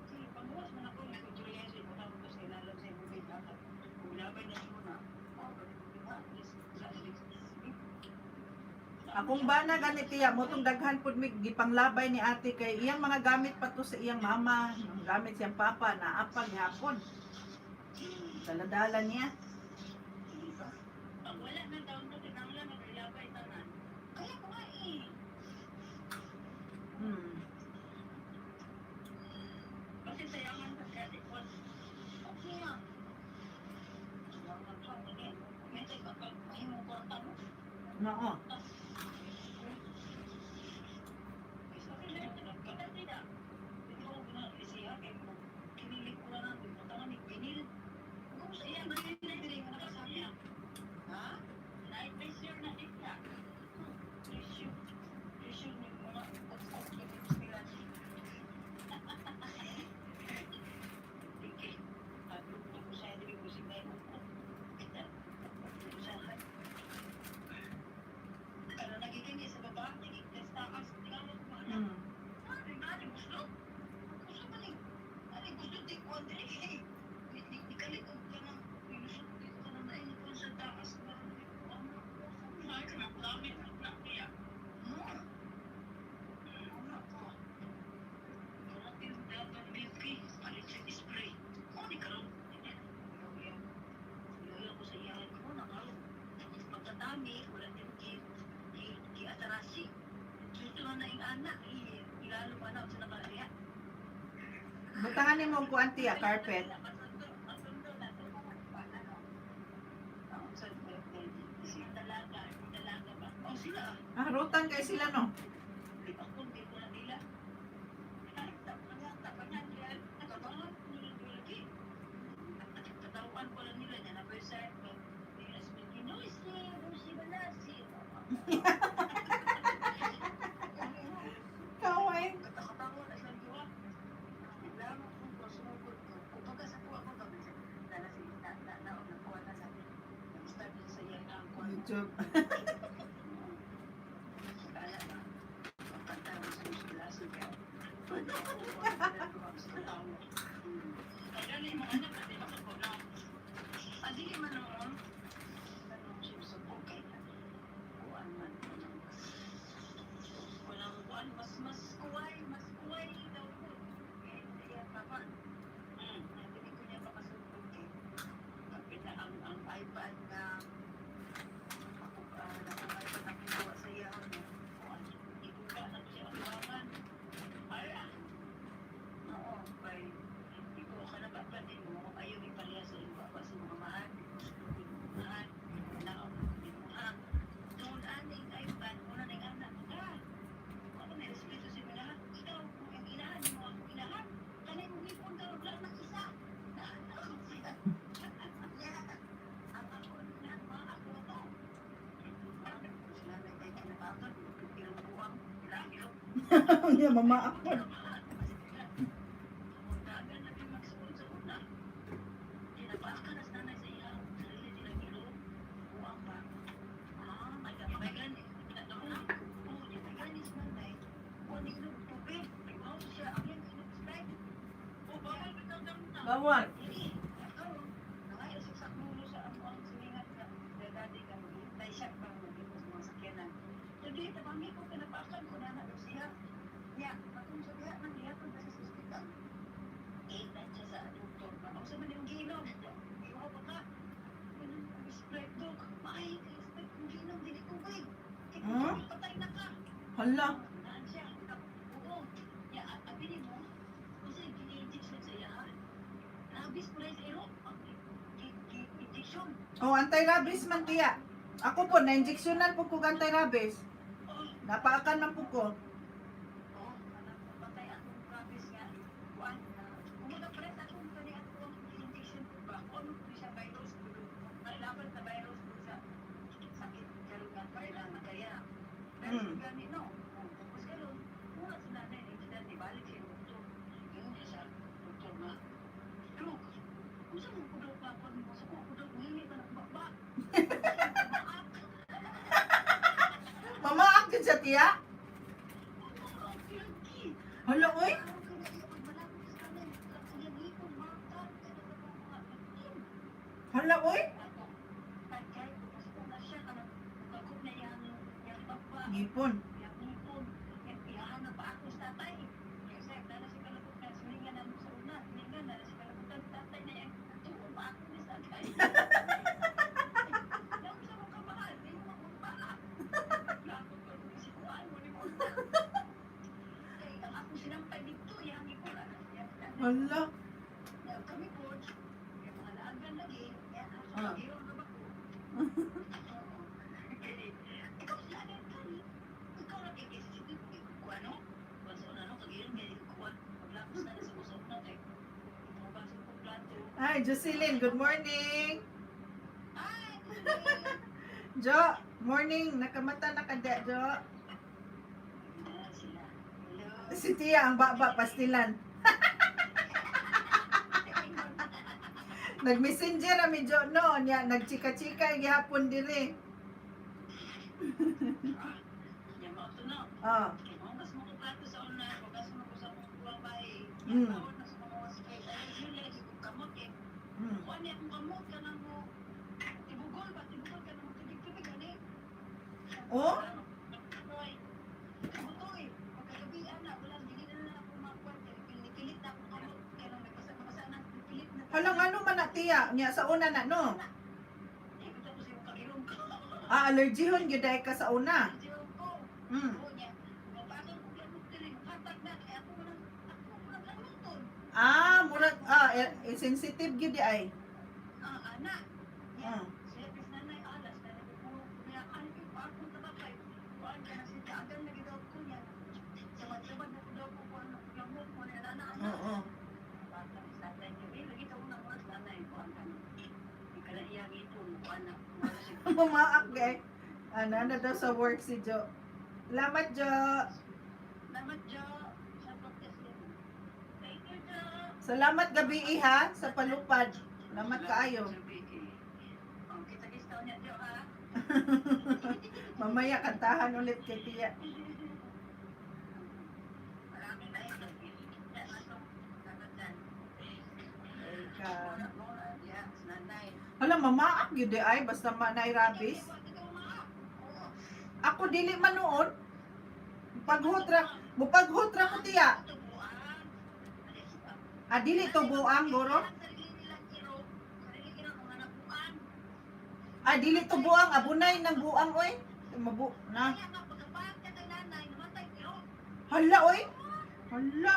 S3: Sige, panggawas man ako, may kutsuriya sa butang ko sa ilalim sa imong dapat. Kung labay na siya na, oh, di ba, at least, sa sige.
S1: Akong bana gani tiya, motong daghan pud mig gipanglabay ni ate kay iyang mga gamit pa to sa iyang mama, mga gamit siyang papa na apag hapon. Daladala niya.
S3: Di ba?
S2: Pag wala na daw to, kinanglan na nilabay tanan.
S3: Kaya ko nga eh.
S1: Mao. Butangan nimo og kuan, tiya, carpet. Ah, rotan kay sila, no? Kaway. YouTube. Nya mama ako. Bawal. Hmm? Hala. Oh, anti-rabies man tiya. Ako po, na-injectionan po ko anti-rabies. Napaakan man po ko. Mamaak din sa tiya? Hala, oy. Hala, oy. Ngipon. Hala. Ah. Hi, Jocelyn. Good morning.
S2: Hi, good
S1: Jo, morning. Nakamata na ka da, Jo.
S3: Ah, sila. Hello.
S1: Si Tia, ang baba, pastilan. Nag-messenger ami Jo, no. Nya, nagchika-chika gihapon dire.
S3: Yan mo ito, no?
S1: Ah,
S3: Kaya mas mo ko plato sa una, hugas mo ko sa akong kuwang bahay. Taon na sa mga wasay. Ay, yun lang, ikong kamot eh. Kuha niya akong kamot, kanang mo. Tibugol ba? Tibugol ka nang tubig-tubig, ani?
S1: Oh?
S3: Butoy. Butoy. Pagkagabi, ana, wala, dili na na ako makuha. Pinipilit na akong kamot. Kaya nang nagpasa-pasa na, pipilit na.
S1: Hala ngano man na Tia, nya sa una na no.
S3: Eh, bitaw ko sa iyong kakilong ko.
S1: Ah, allergyhon gyud ay ka sa una.
S3: Allergyhon ko. Oo niya. Mapasok ko lamok diri, hatag na kay ako man ang lamuton.
S1: Ah, murag ah eh, eh, sensitive gyud di ay.
S3: Ah, ana.
S1: Ah.
S3: Siya pis nanay alas na ko niya ay pa ako tabakay. Kuan ka na siya agan lagi daw ko niya. Sabad-sabad na ko daw ko kuan na lamok mo na ana ana.
S1: Oo.
S3: Bata sa tatay niya, eh, lagi daw na oras nanay kuan ka na. Di ka na iyang ito, kuan na.
S1: Mumaak gay. Ano na daw sa work si Jo. Salamat Jo.
S3: Salamat Jo sa podcast niyo.
S2: Thank you, Jo.
S1: Salamat gabi ha sa palupad. Salamat kaayo.
S3: Oh, kita kis niya Jo ha.
S1: Mamaya kantahan ulit kay Tia.
S2: Marami na ito. Yan, atong tatatan.
S1: Welcome.
S3: Mora, diha, nanay.
S1: Hala mamaak gyud di ay basta ma naay rabies. Ako dili man noon. Paghutra, mupaghutra ko Tia. Ah, dili to buang guro. Ah, dili to buang abunay ng buang oy. Mabu na. Hala oy. Hala.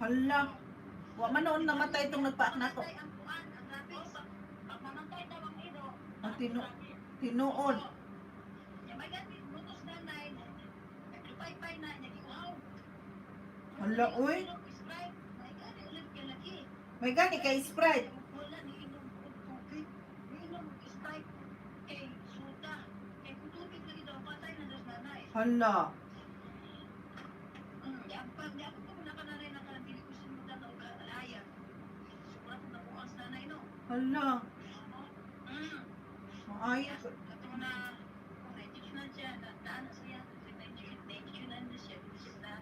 S1: Hala. Wa man noon namatay itong nagpaak nato. Ang tinuod. Hala, uy. May gani kay Sprite.
S3: Wala ni inom og tubig. Ni inom og Sprite kay suda. Kay kung tubig lagi daw patay na daw sa nanay.
S1: Hala.
S3: Yampag, di ako po na kananay na kanang dili ko sinudan og kalaya. Sobra ko nabuang sa nanay no.
S1: Hala. Ay,
S3: Kato na kung na-injectionan siya, na daan na siya, na-injectionan na siya, di siya na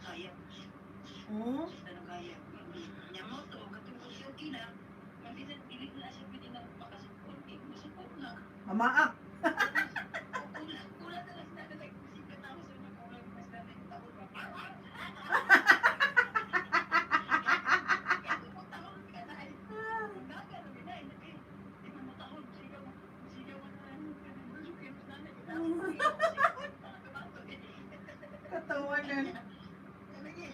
S3: kaya.
S1: oh.
S3: Tanong kaya. Nya mo to, katong ko siya okay na, magbisan dili na siya pwede na makasupot, eh, masupot na.
S1: Mamaak.
S3: Kulang, kulang na lang sa nanay, kasi katawa sa inyo, kulang na sa nanay, taon ba? Kaya kung taon ka na, ay, gagano na, ay, di man mo taon, sigaw, sigaw na, ano, kaya mas nanay,
S1: Katawanan.
S3: Lagi,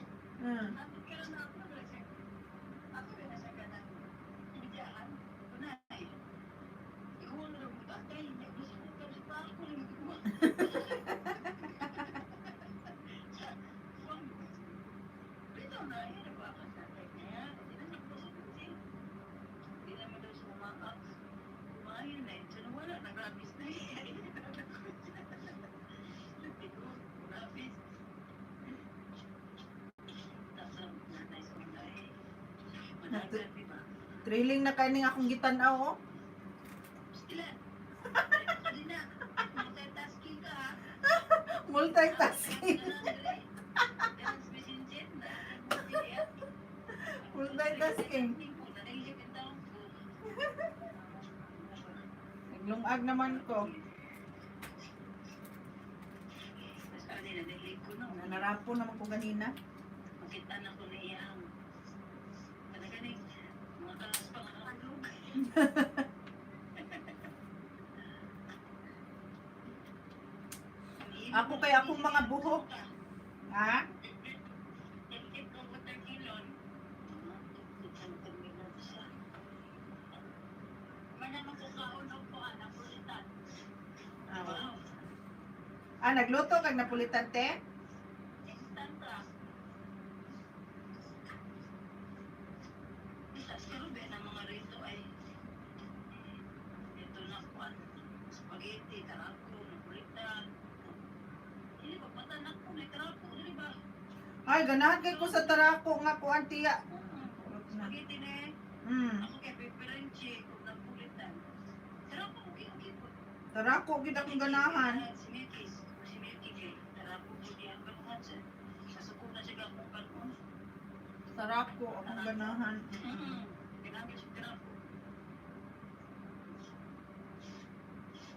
S3: karon na ako, wala siya. Ako na siya ka na, ibigyahan, kunay. Ikaw na lang mo tatay, gusto ko pero sa tao ko lang ikuha. Sa, kuwan, bitaw na, yun ako ako sa tatay niya. Hindi na siya kasi, hindi naman daw siya umaak. Kumain na, eh. Siya nawala, nagrabis na eh. Nagtigo, grabis. Tapos ang nanay sa mga eh. Managan, di ba?
S1: Thrilling na kaning akong gitan-aw oh.
S3: Sila. Hindi na. Multitasking ka ha.
S1: Multitasking. Multitasking. Naglungag naman ko. Nanarapo naman ko ganina.
S3: Makita na ko na iyang. Talaga na mga kalas pa nga kalog.
S1: Ako kay akong mga buhok. Ha? Ah. Ah, nagluto kag napulitan, te?
S2: Instant ra.
S3: Sa karon ang mga rito ay ito na kuan spaghetti, tarako, napulitan. Hindi ba patanak ko na tarako dili ba?
S1: Ay, ganahan kay ko sa tarako nga kuan, tiya.
S3: Spaghetti na eh. Ako kay peperonche kung napulitan. Tarako okay okay po.
S1: Tarako gid akong ganahan.
S3: Si Milky, si Milky kay tarako po diyan kanuhan siya. Sa suko na siya akong kanuhan.
S1: Tarako akong ganahan.
S3: Ginamit siya tarako.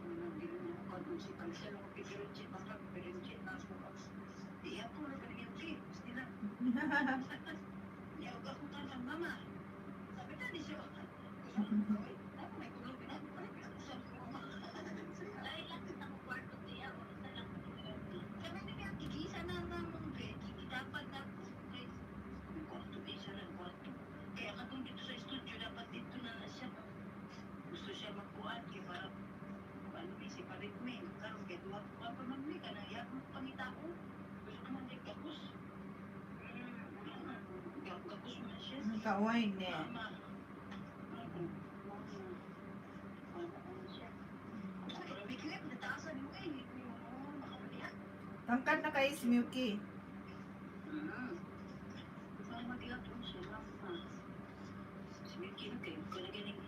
S3: Unang ginoo kanon si Kalsel ako peperonche baka peperonche na ako. Iya po na kanang okay. Sila. Niya og ako kan mama. Sabi na ni siya. Ako may kulong pinag-usap ko mama.
S2: Dahil lang sa akong kwarto tiya o isa lang ko.
S3: Kami na kaya kikisa na nga mong dapat na kay kwarto isa lang kwarto. Kaya katong dito sa studio dapat dito na na siya. Gusto siya magkuan kay para ano may si parit may karon kay duha pa pa man may kanang iya mo pangitao. Gusto ko man gakos. Gakos man siya.
S1: Kaway ne.
S3: Mama. Ano siya? Pero may clip nataasan mo eh. Makawalihan.
S1: Tangkad na kay si Milky.
S3: Para maglatong siya lang pa. Si Milky no kayo, kaya ganing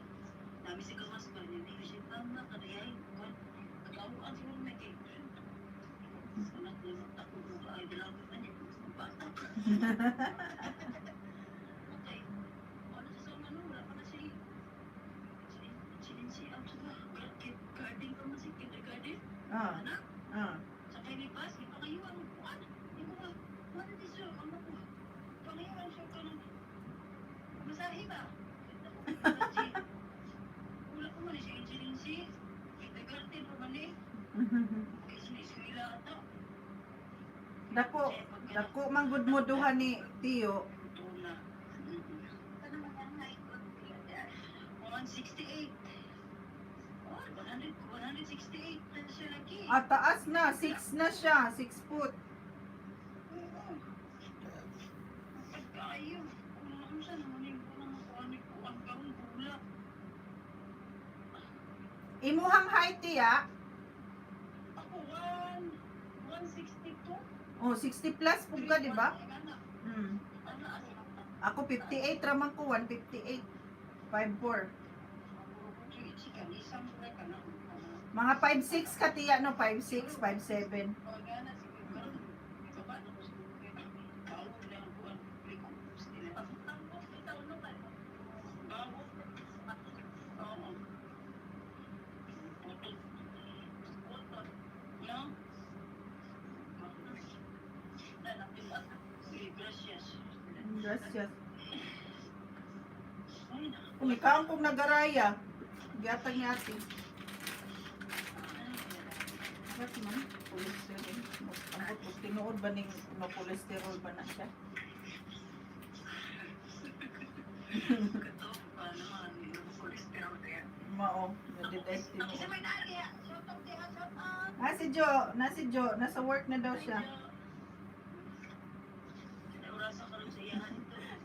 S3: nami sa gawas pa niya, niya siya tama, kanayay, kan, nagawaan siguro na kayo. Anak niya, ako mo ba, ay dalawa pa niya, bata. Okay, ano sa sama no, wala pa na siya. Silinsi, ang sa garden pa man si kindergarten,
S1: Ah,
S3: anak.
S1: ah.
S3: Sa kay ni Paz, ipangayuan mo kuan. Imo ba? Wala di siya ang ko. Pangayuan siya ka ng masahi ba? Wala ko man siya insulinsi. Kindergarten pa man eh. Kay siniswila ata.
S1: Dako, dako man gud mo duha ni Tiyo.
S3: Tuna.
S2: Ano man ang naikot tiya?
S3: 168. Oh, 100, 168 na siya lagi.
S1: Ah, taas na, 6 na siya, 6 foot.
S3: Oo. Pagkaayo. Kung ano sa naman yung unang makuha ni Kuan karon bula.
S1: Imuhang height, tiya.
S3: Ako, 162.
S1: Oh, 60 plus pug ka, di ba?
S3: Ano,
S1: Ako 58 raman ko, 158. 5'4". Mga 5'6 ka tiya no, 5'6, 5'7.
S2: Pagtambok bitaw no ba?
S3: Gracias.
S1: Gracias. Kumikaon kong nagaraya. Giatag ni ate. Bakit man? Cholesterol. Ambot og tinuod ba ning no cholesterol ba na siya? Mao, nadiday tinuod.
S2: May naari ha. Shout out tiya, shout out.
S1: Ah, si Jo, na si Jo, nasa work na daw siya.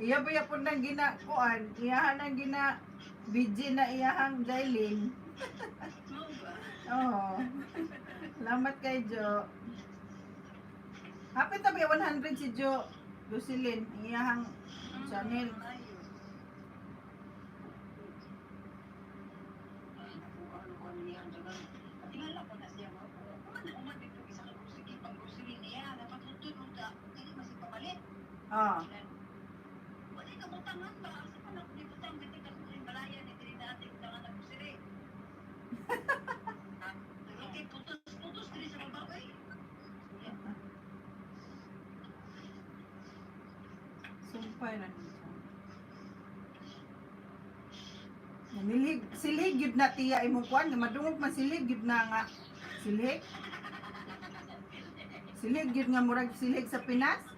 S1: Iya ba yapon nang gina kuan, iyahan ang gina BG na iyahang Jailin. Oo. Salamat kay Jo. Hapit na ba 100 si Jo? Jocelyn, iyahang channel. Ah.
S3: Wala ka butangan ba? Asa pa na kung butang dito ka kung balaya ni diri na ating butangan na grocery. Okay, putos-putos diri sa baba eh.
S1: Sumpay na nito. Nanilig, silig yun na tiya imong kuan, nga madungog man silig yun na nga. Silig? Silig yun nga murag silig sa Pinas?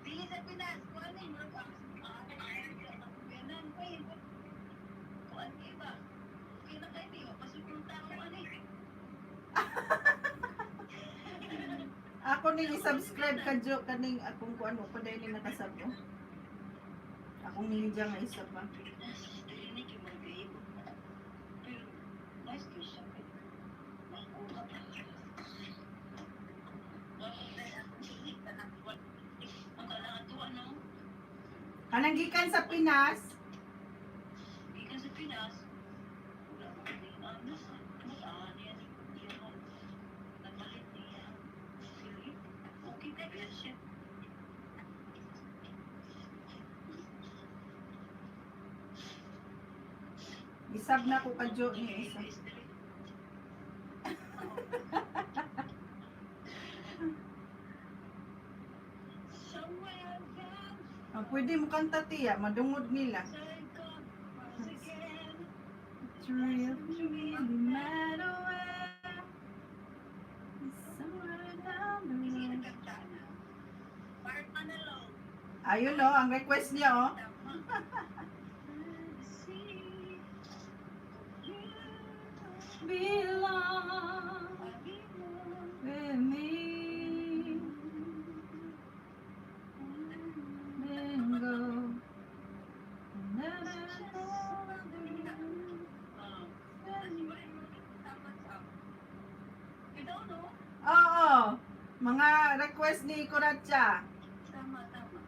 S3: Dili sa Pinas, kuan ni murag ang ganan ko eh. Kuan kay ba? Okay na kay di pasok ng tao ani.
S1: Ako ning i-subscribe ka Jo kaning akong kuan ko dai ni nakasab oh. Akong ninja nga isa pa.
S3: Pinas, dili ni kay mga gahimo. Pero, nice kay siya kay makuha pa. Ang kailangan to, ano?
S1: Kanang gikan sa Pinas,
S3: Gikan sa Pinas, wala pa kami. Ano, ano, ah, niya, niya, nagpalit niya. Sige, okay ka ba siya?
S1: isab na ko ka Jo ni isa.
S3: Somewhere down
S1: Ah, pwede mo kanta tiya, madungod nila.
S3: take off once again.
S1: It's real really matter where. Somewhere down the road.
S2: Part analog.
S1: Ayun oh, ang request niya oh. Belong with me. Then go. Na, na, na, na.
S3: You don't know?
S1: Oo, mga request ni Kuracha.
S3: Tama, tama.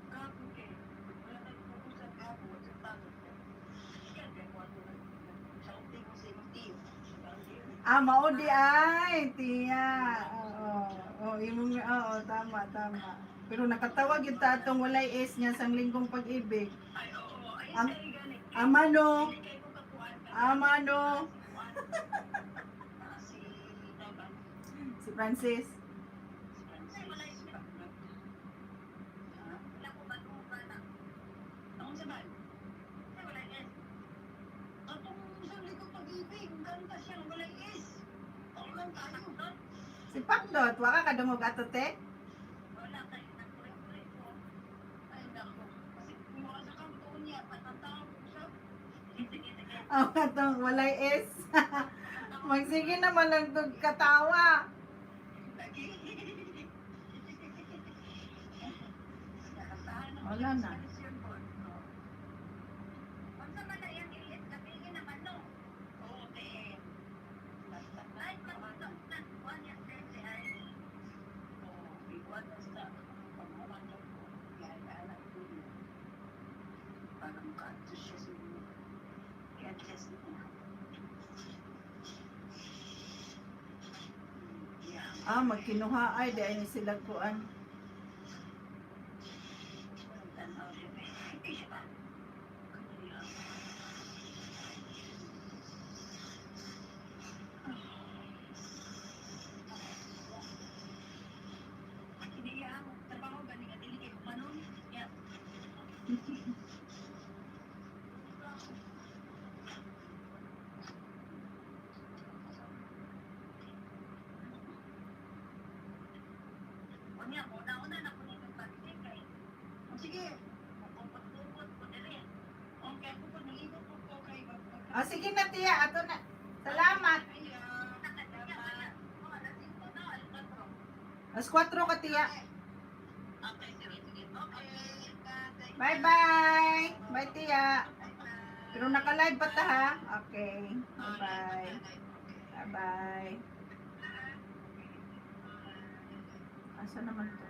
S3: Gago kay. Wala kay focus sa gago at sa tao. Kaya kay kwarto na. Sa unti mo sa imong tiyo.
S1: Ah, mao di ay, tiya. Oo, oo, imong, oo, tama, tama. Pero nakatawag yung tatong walay S niya sang linggong pag-ibig.
S3: Ay, oo. Ay, sa gani.
S1: Amano,
S3: Dili kay ko kakuan ka.
S1: amano,
S3: Si Daban.
S1: si Francis.
S3: Si Francis. Ha?
S2: Wala ko ba na?
S3: Ang sa man?
S2: Wala yes.
S3: Atong sa likod pag-ibig, kanta siya ng walay is. Ako lang tayo.
S1: Si Pakdot, waka ka dungog ato te?
S2: Wala kayo na kure-kure ko.
S3: Ay, nako. Kasi kumuha sa kampo niya, patatawag ko siya.
S2: Sige, sige, sige.
S1: Ang atong walay S. Magsige naman lang tug katawa.
S3: Lagi.
S1: Wala na.
S2: Unsa man na iyang iliit gabi naman no.
S3: Oo, te.
S2: Ay, magtutok na kuan niya sir si ay.
S3: Oo, ikuan na sa pamawan ko. Yan, ko yun. Para maka-adjust siya siguro. I-adjust niya. Yeah.
S1: Ah, magkinuha ay di ay ni sila kuan.
S3: Tanaw siya. Eh, siya ba? Kaya.
S2: Hindi ang trabaho gani nga dili kay kumanon. Ya. Unya mo na una na kuno yung pagkain kay
S3: Sige.
S2: pupot-pupot ko diri.
S3: Okay, ako pag naligo ko ko kay
S1: Ah, sige na tiya, ato na. Salamat.
S2: Nakadya kaya. Oh, alas 5 na, alas 4.
S1: Alas 4 ka tiya.
S2: Okay, sige, sige. Okay.
S1: Bye-bye. Bye tiya. Pero naka-live pa ta ha? Okay. Bye-bye. Bye-bye. Asa naman to?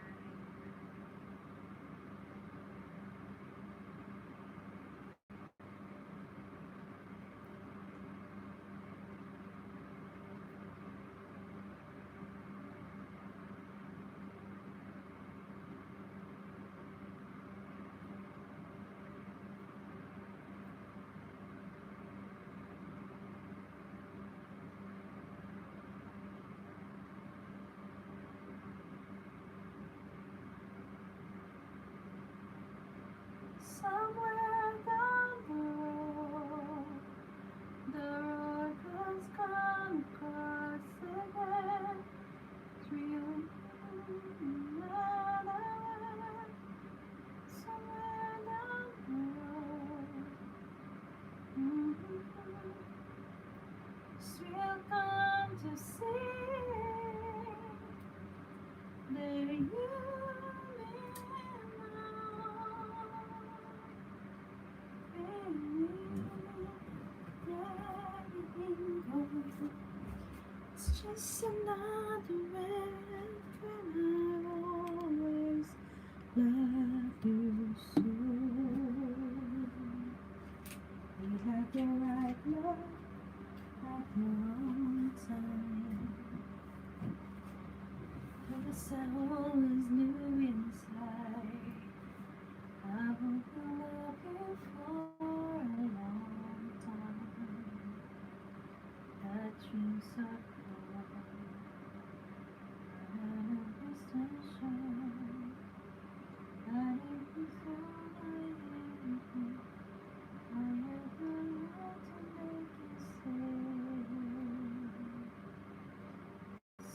S1: Just another red when I always loved you so. We had the right love at the wrong time. 'Cause I always knew inside I would love you for a long time. The dreams are gone. Out of station. But if it's all I am, I have a lot to make you say.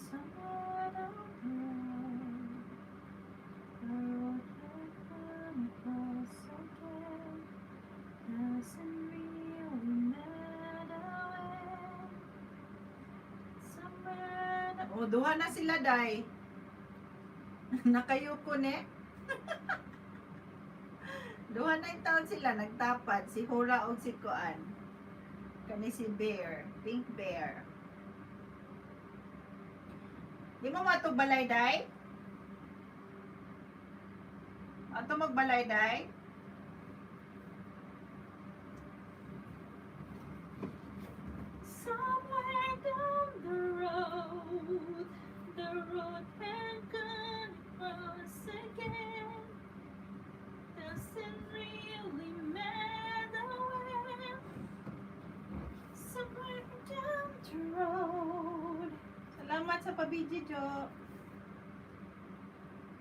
S1: Somewhere down the road, the road will come across again. Doesn't really matter when. Somewhere down.
S4: O, duha na sila, day. Nakayuko ne. Duha na yung taon sila, nagtapad. Si Hora o si Kuan. Kani si Bear. Pink Bear. Di mo matog balay, day? Ato magbalay, day?
S1: Somewhere down the road had gone across again. Doesn't really matter when. Somewhere down the road,
S4: Salamat sa pabidyo, Jo.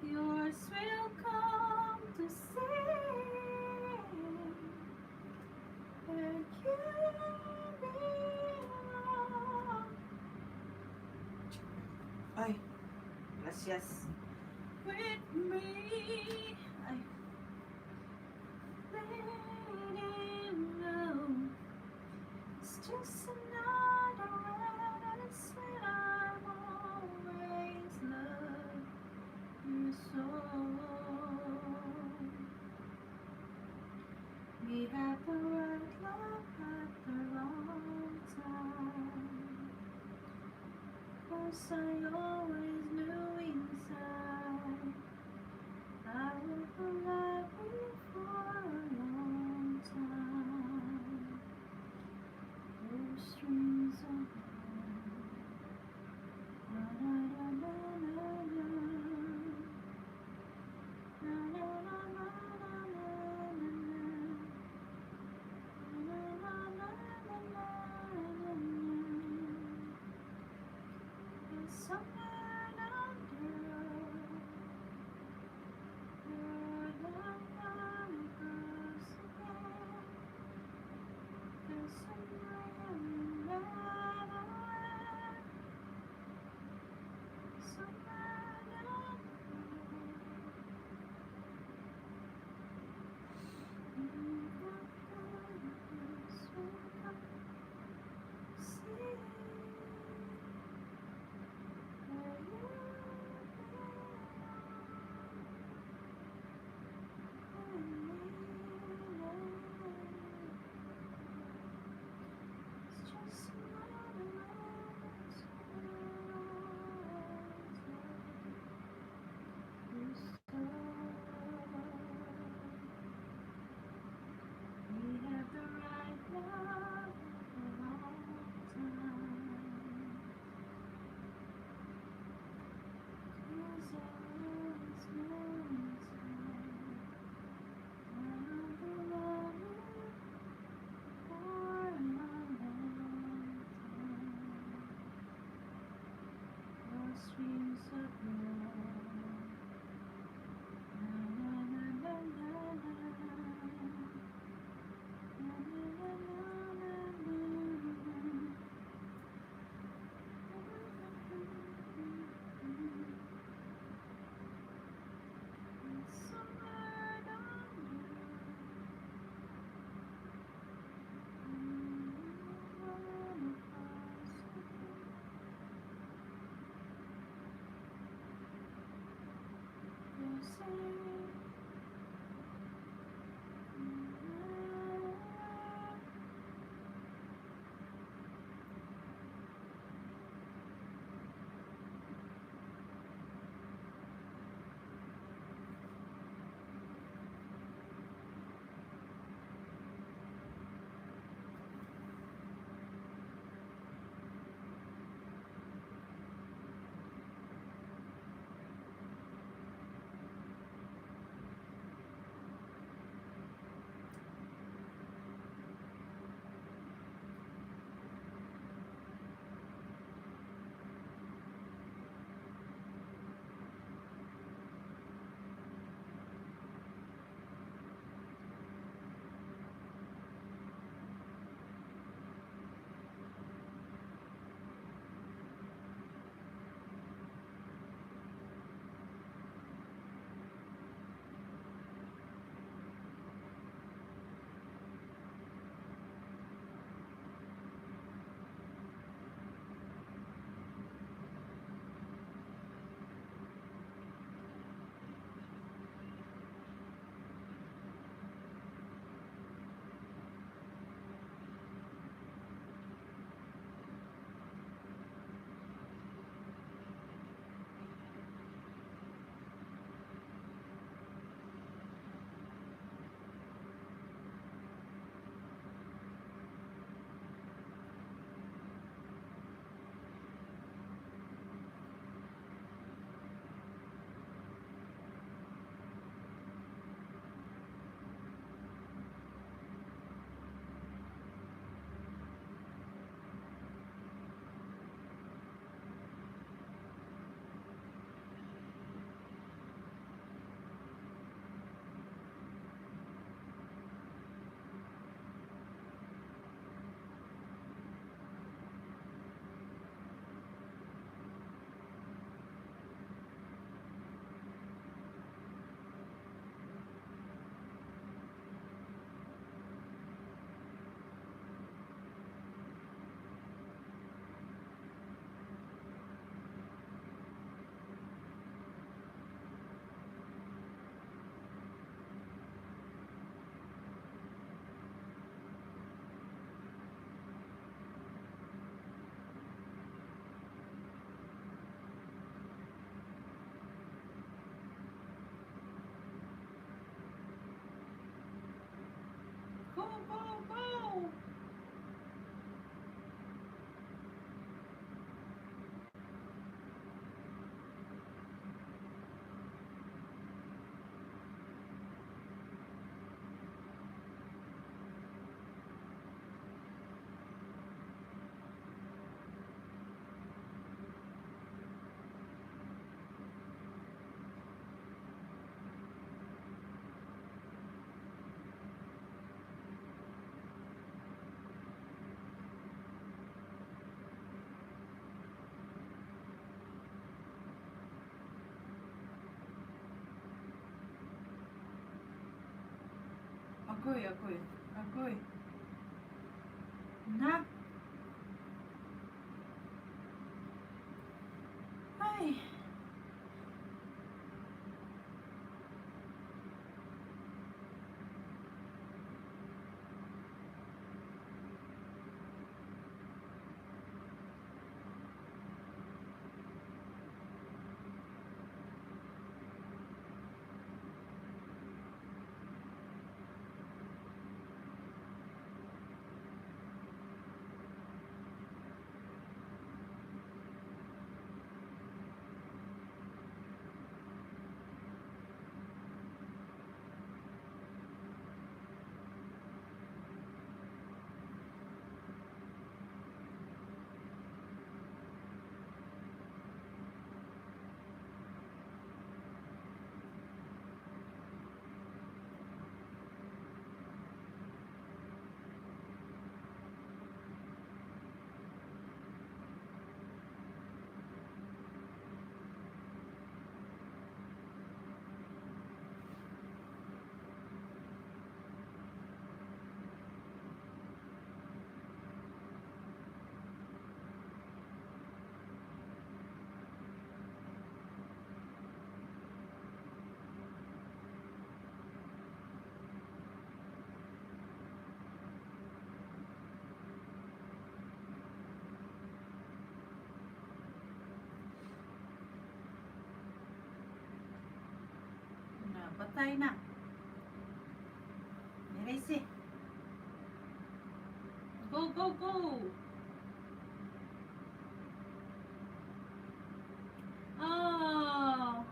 S1: Yours will come to say that you belong
S4: Ay, gracias.
S1: With me.
S4: Ay,
S1: Letting go. It's just another red and it's sweet. I've always loved you so. We had the right love at the wrong time. 'Cause I always knew inside I would love you for a long time. Those strings are gone. Na na na na na na. Na na na na na na na na. Na na na na na na na. Somewhere Agoy, agoy, agoy. Na. Ay. Na, patay na. Nerese. Go, go, go! Oh.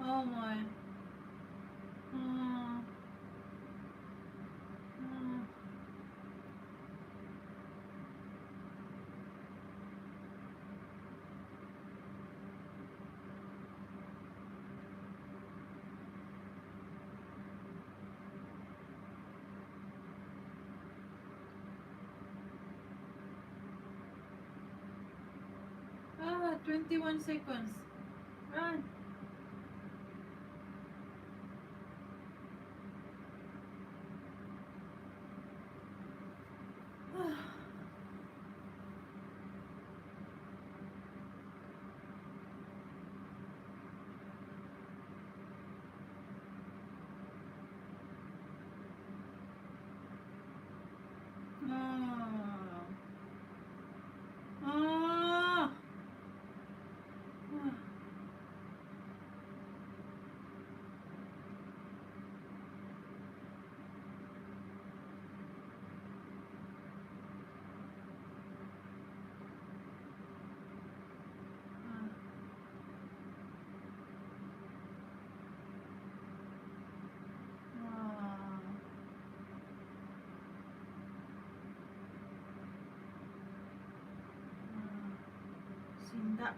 S1: Oh my. Oh. Oh. Ah, 21 seconds. Run. Ah. Ah. Ah. Ah. Ah. Ah. Sinda.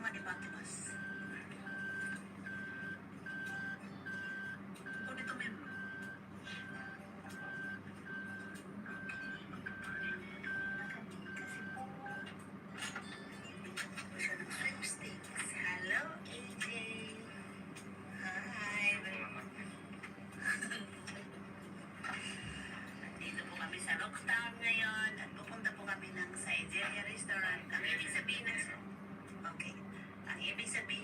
S3: mama ni Patimas. O dito, ma'am. Kasi po, po siya ng sweepstakes. Hello, AJ. Hi. Nandito po kami sa Rocktown ngayon at pupunta po kami ng Sizeria Restaurant. Ang ibig sabihin ng Okay. Ang ibig sabihin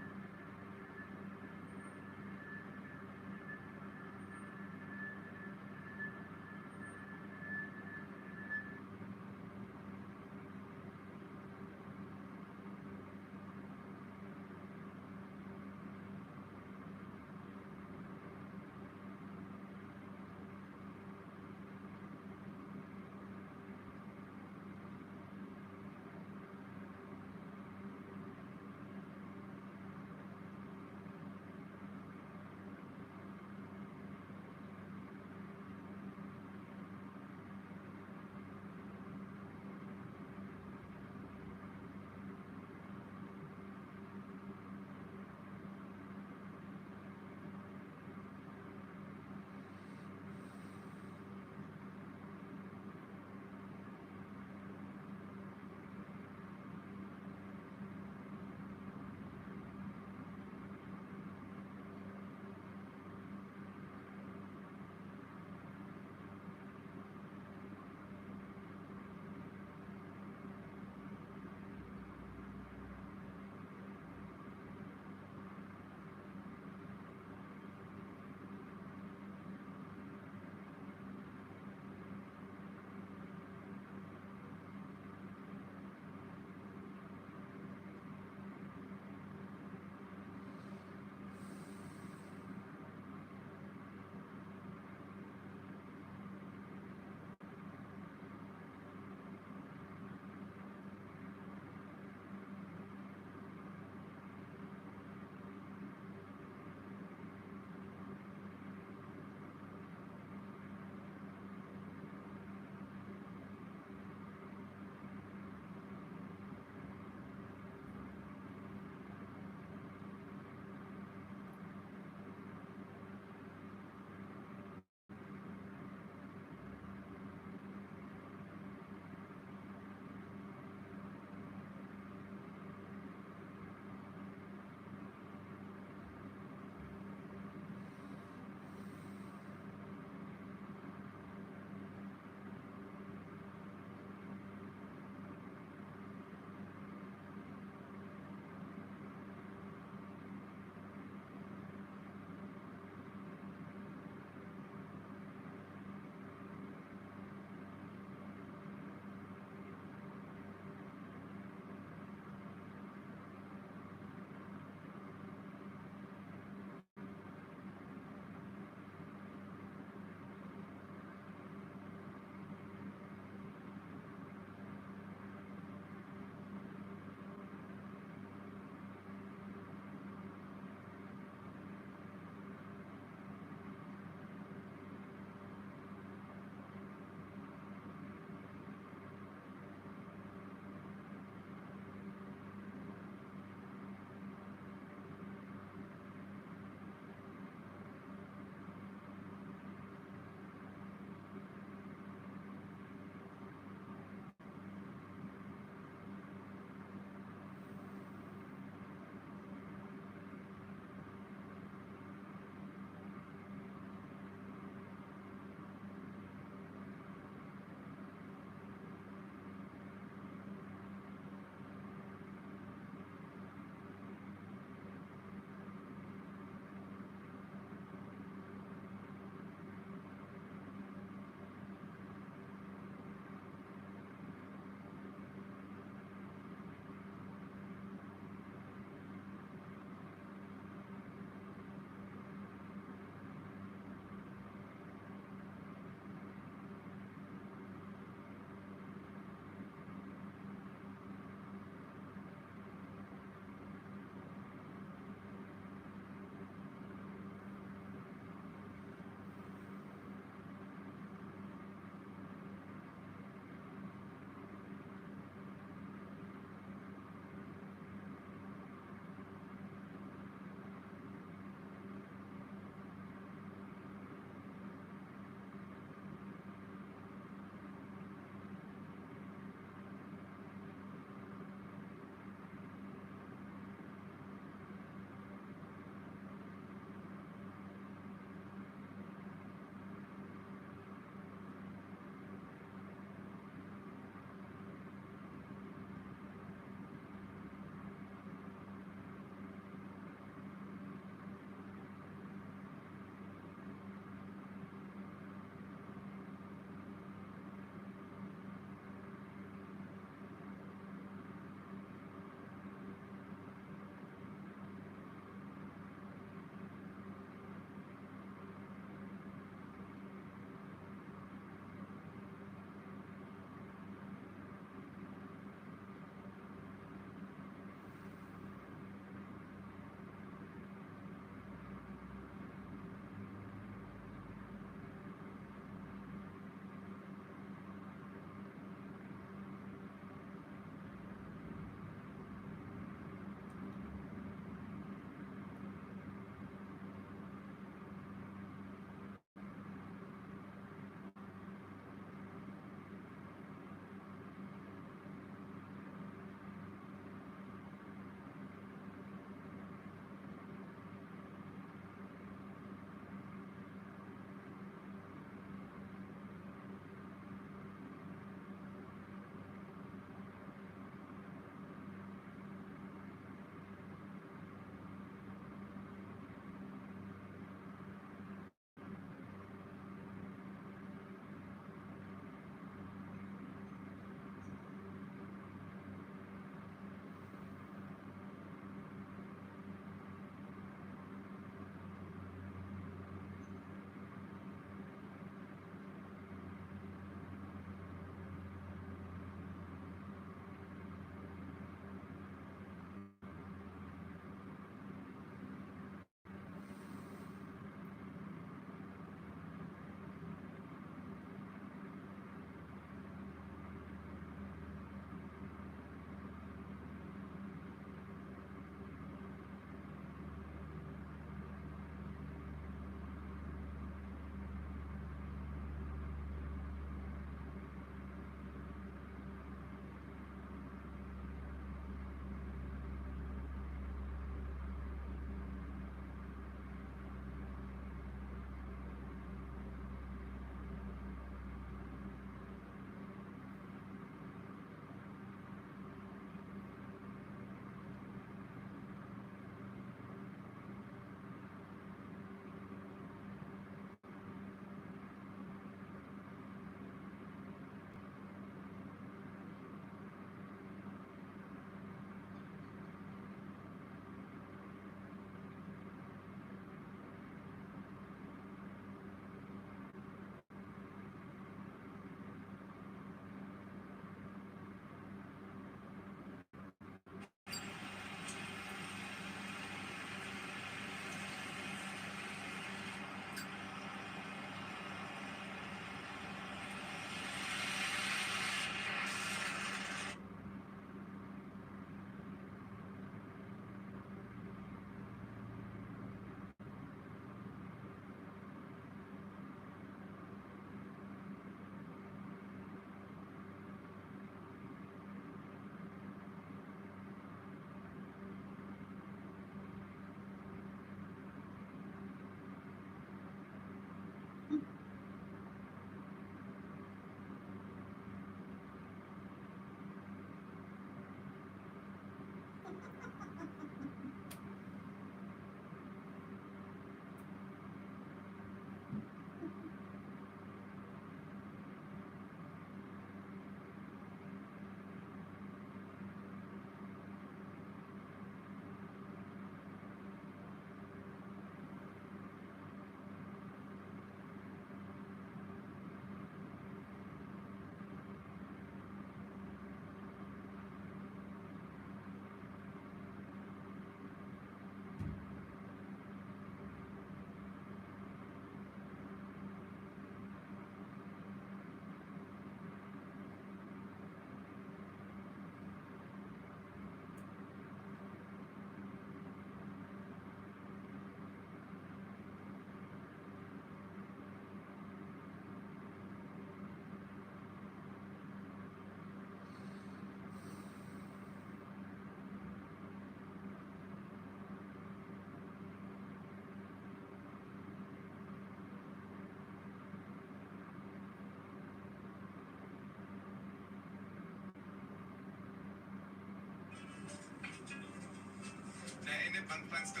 S5: Hindi, pang fans to.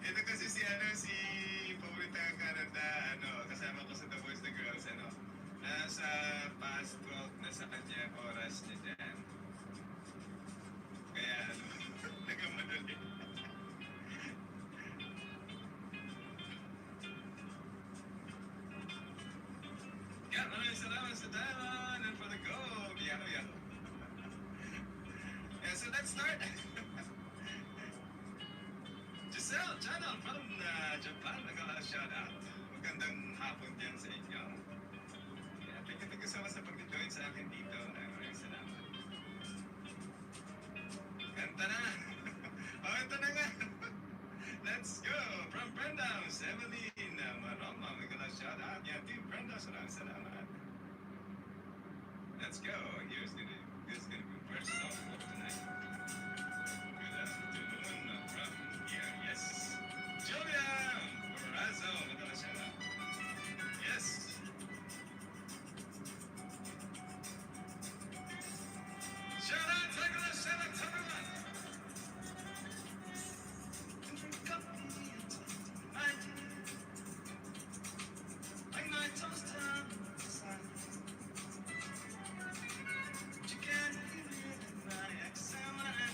S5: Ito kasi si ano, si Paulita Canada, ano, kasama ko sa The Boys The Girls, ano. Nasa past 12 na sa kanya oras niya dyan. Kaya, ano, nagmamadali. Yeah, maraming salamat sa diamond and for the gold. Yeah. Yeah, so let's start. Giselle Channel from Japan, nag-shout out. Magandang hapon dyan sa inyo. Yeah, thank you so much sa pag-join sa akin dito. Maraming maraming salamat. Kanta na! Oh, ito na nga! Let's go! From Brenda, Evelyn, Maroma, mag-shout out. Yeah, Team Brenda, maraming salamat. Let's go. This is gonna be first song of tonight. Good afternoon from here. Yes. Julian Corazzo, mag-shout out. Yes. Shout out, shout out to everyone. Drink up my dear. Like my toast down the side. But you can't hear it in my accent when I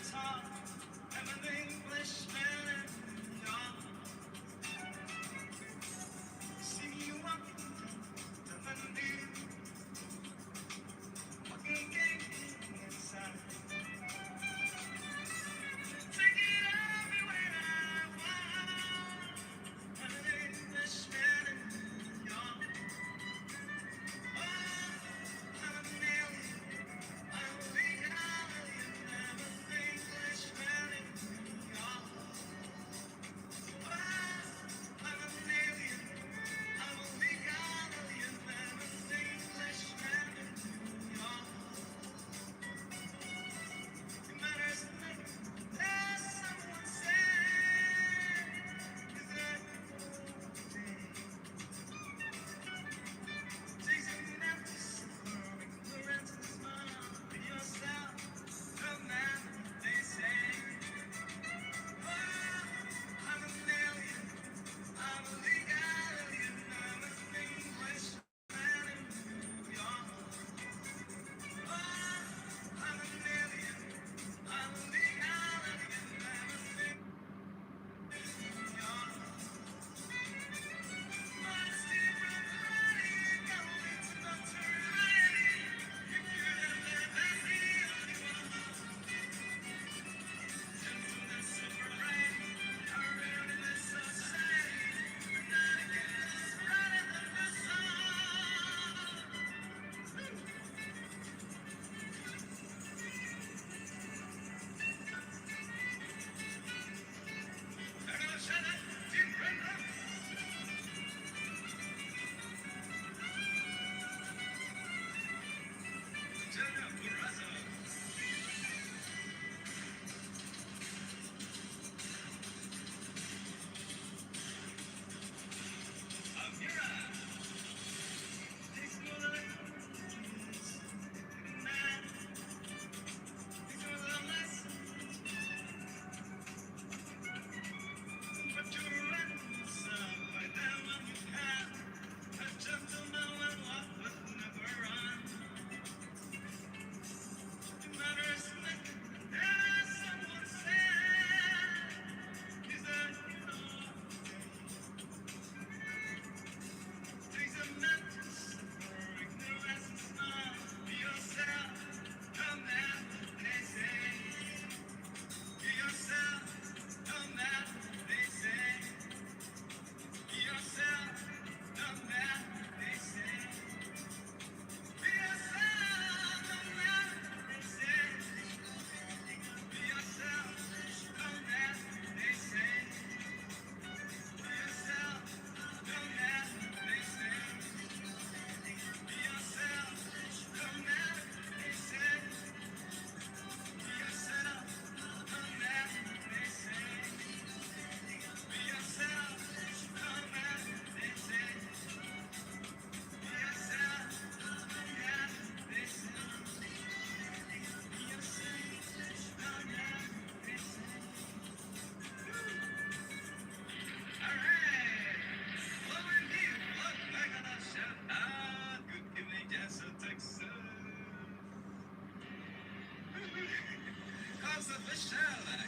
S5: Official.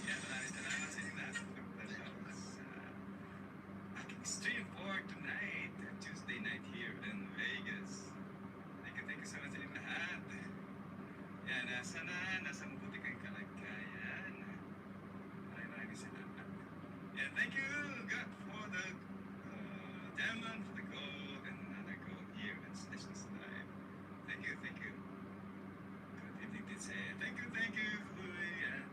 S5: Yan, maraming salamat sa inyong lahat sa pagdalaw sa aking stream for tonight, Tuesday night here in Vegas. Thank you so much sa inyong lahat. Yan, sana nasa mabuti kayong kalagayan. Maraming maraming salamat. Yeah, thank you, God, for the diamond, for the gold, and another gold here in Sessions Live. Thank you, thank you. Good evening, Titse. Thank you, Kuy. Yeah.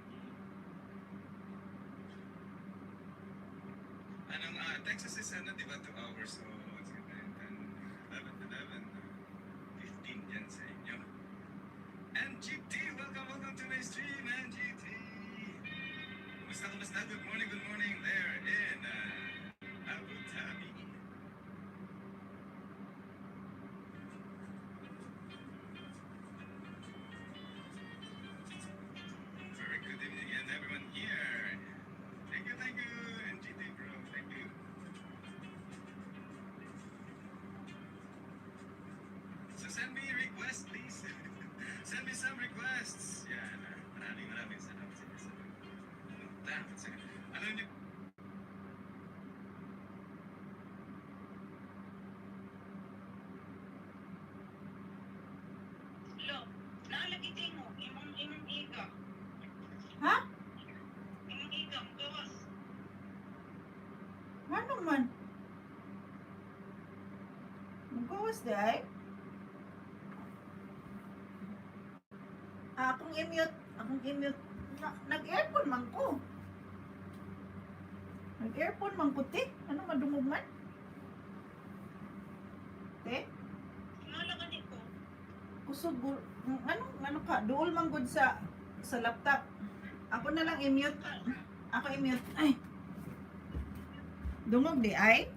S5: Anong, Texas is ano, di ba, 2 hours, so it's 9, 10, 11, 11, 15 yan sa inyo. NGT, welcome, welcome to my stream, NGT. Kumusta, kumusta? Good morning there in Abu Dhabi. Very good evening and everyone here. Thank you, NGT bro. Thank you. So send me requests, please. Send me some requests. Yan. Maraming maraming salamat sa inyo sa pagpunta. Alam niyo,
S2: Lo, naalagi mo, imong iga.
S4: Ha?
S2: Imong iga, gawas.
S4: Ano man? Magawas di ay? Ah, akong i-mute. Akong i-mute. Na, nag-aircon man ko. Nag-aircon man ko, te. Ano madungog man? Te?
S2: Ngala gani ko.
S4: Kusog, ano, ano ka? Duol man gud sa laptop. Ako na lang i-mute. Ako i-mute. Ay. Dungog di ay?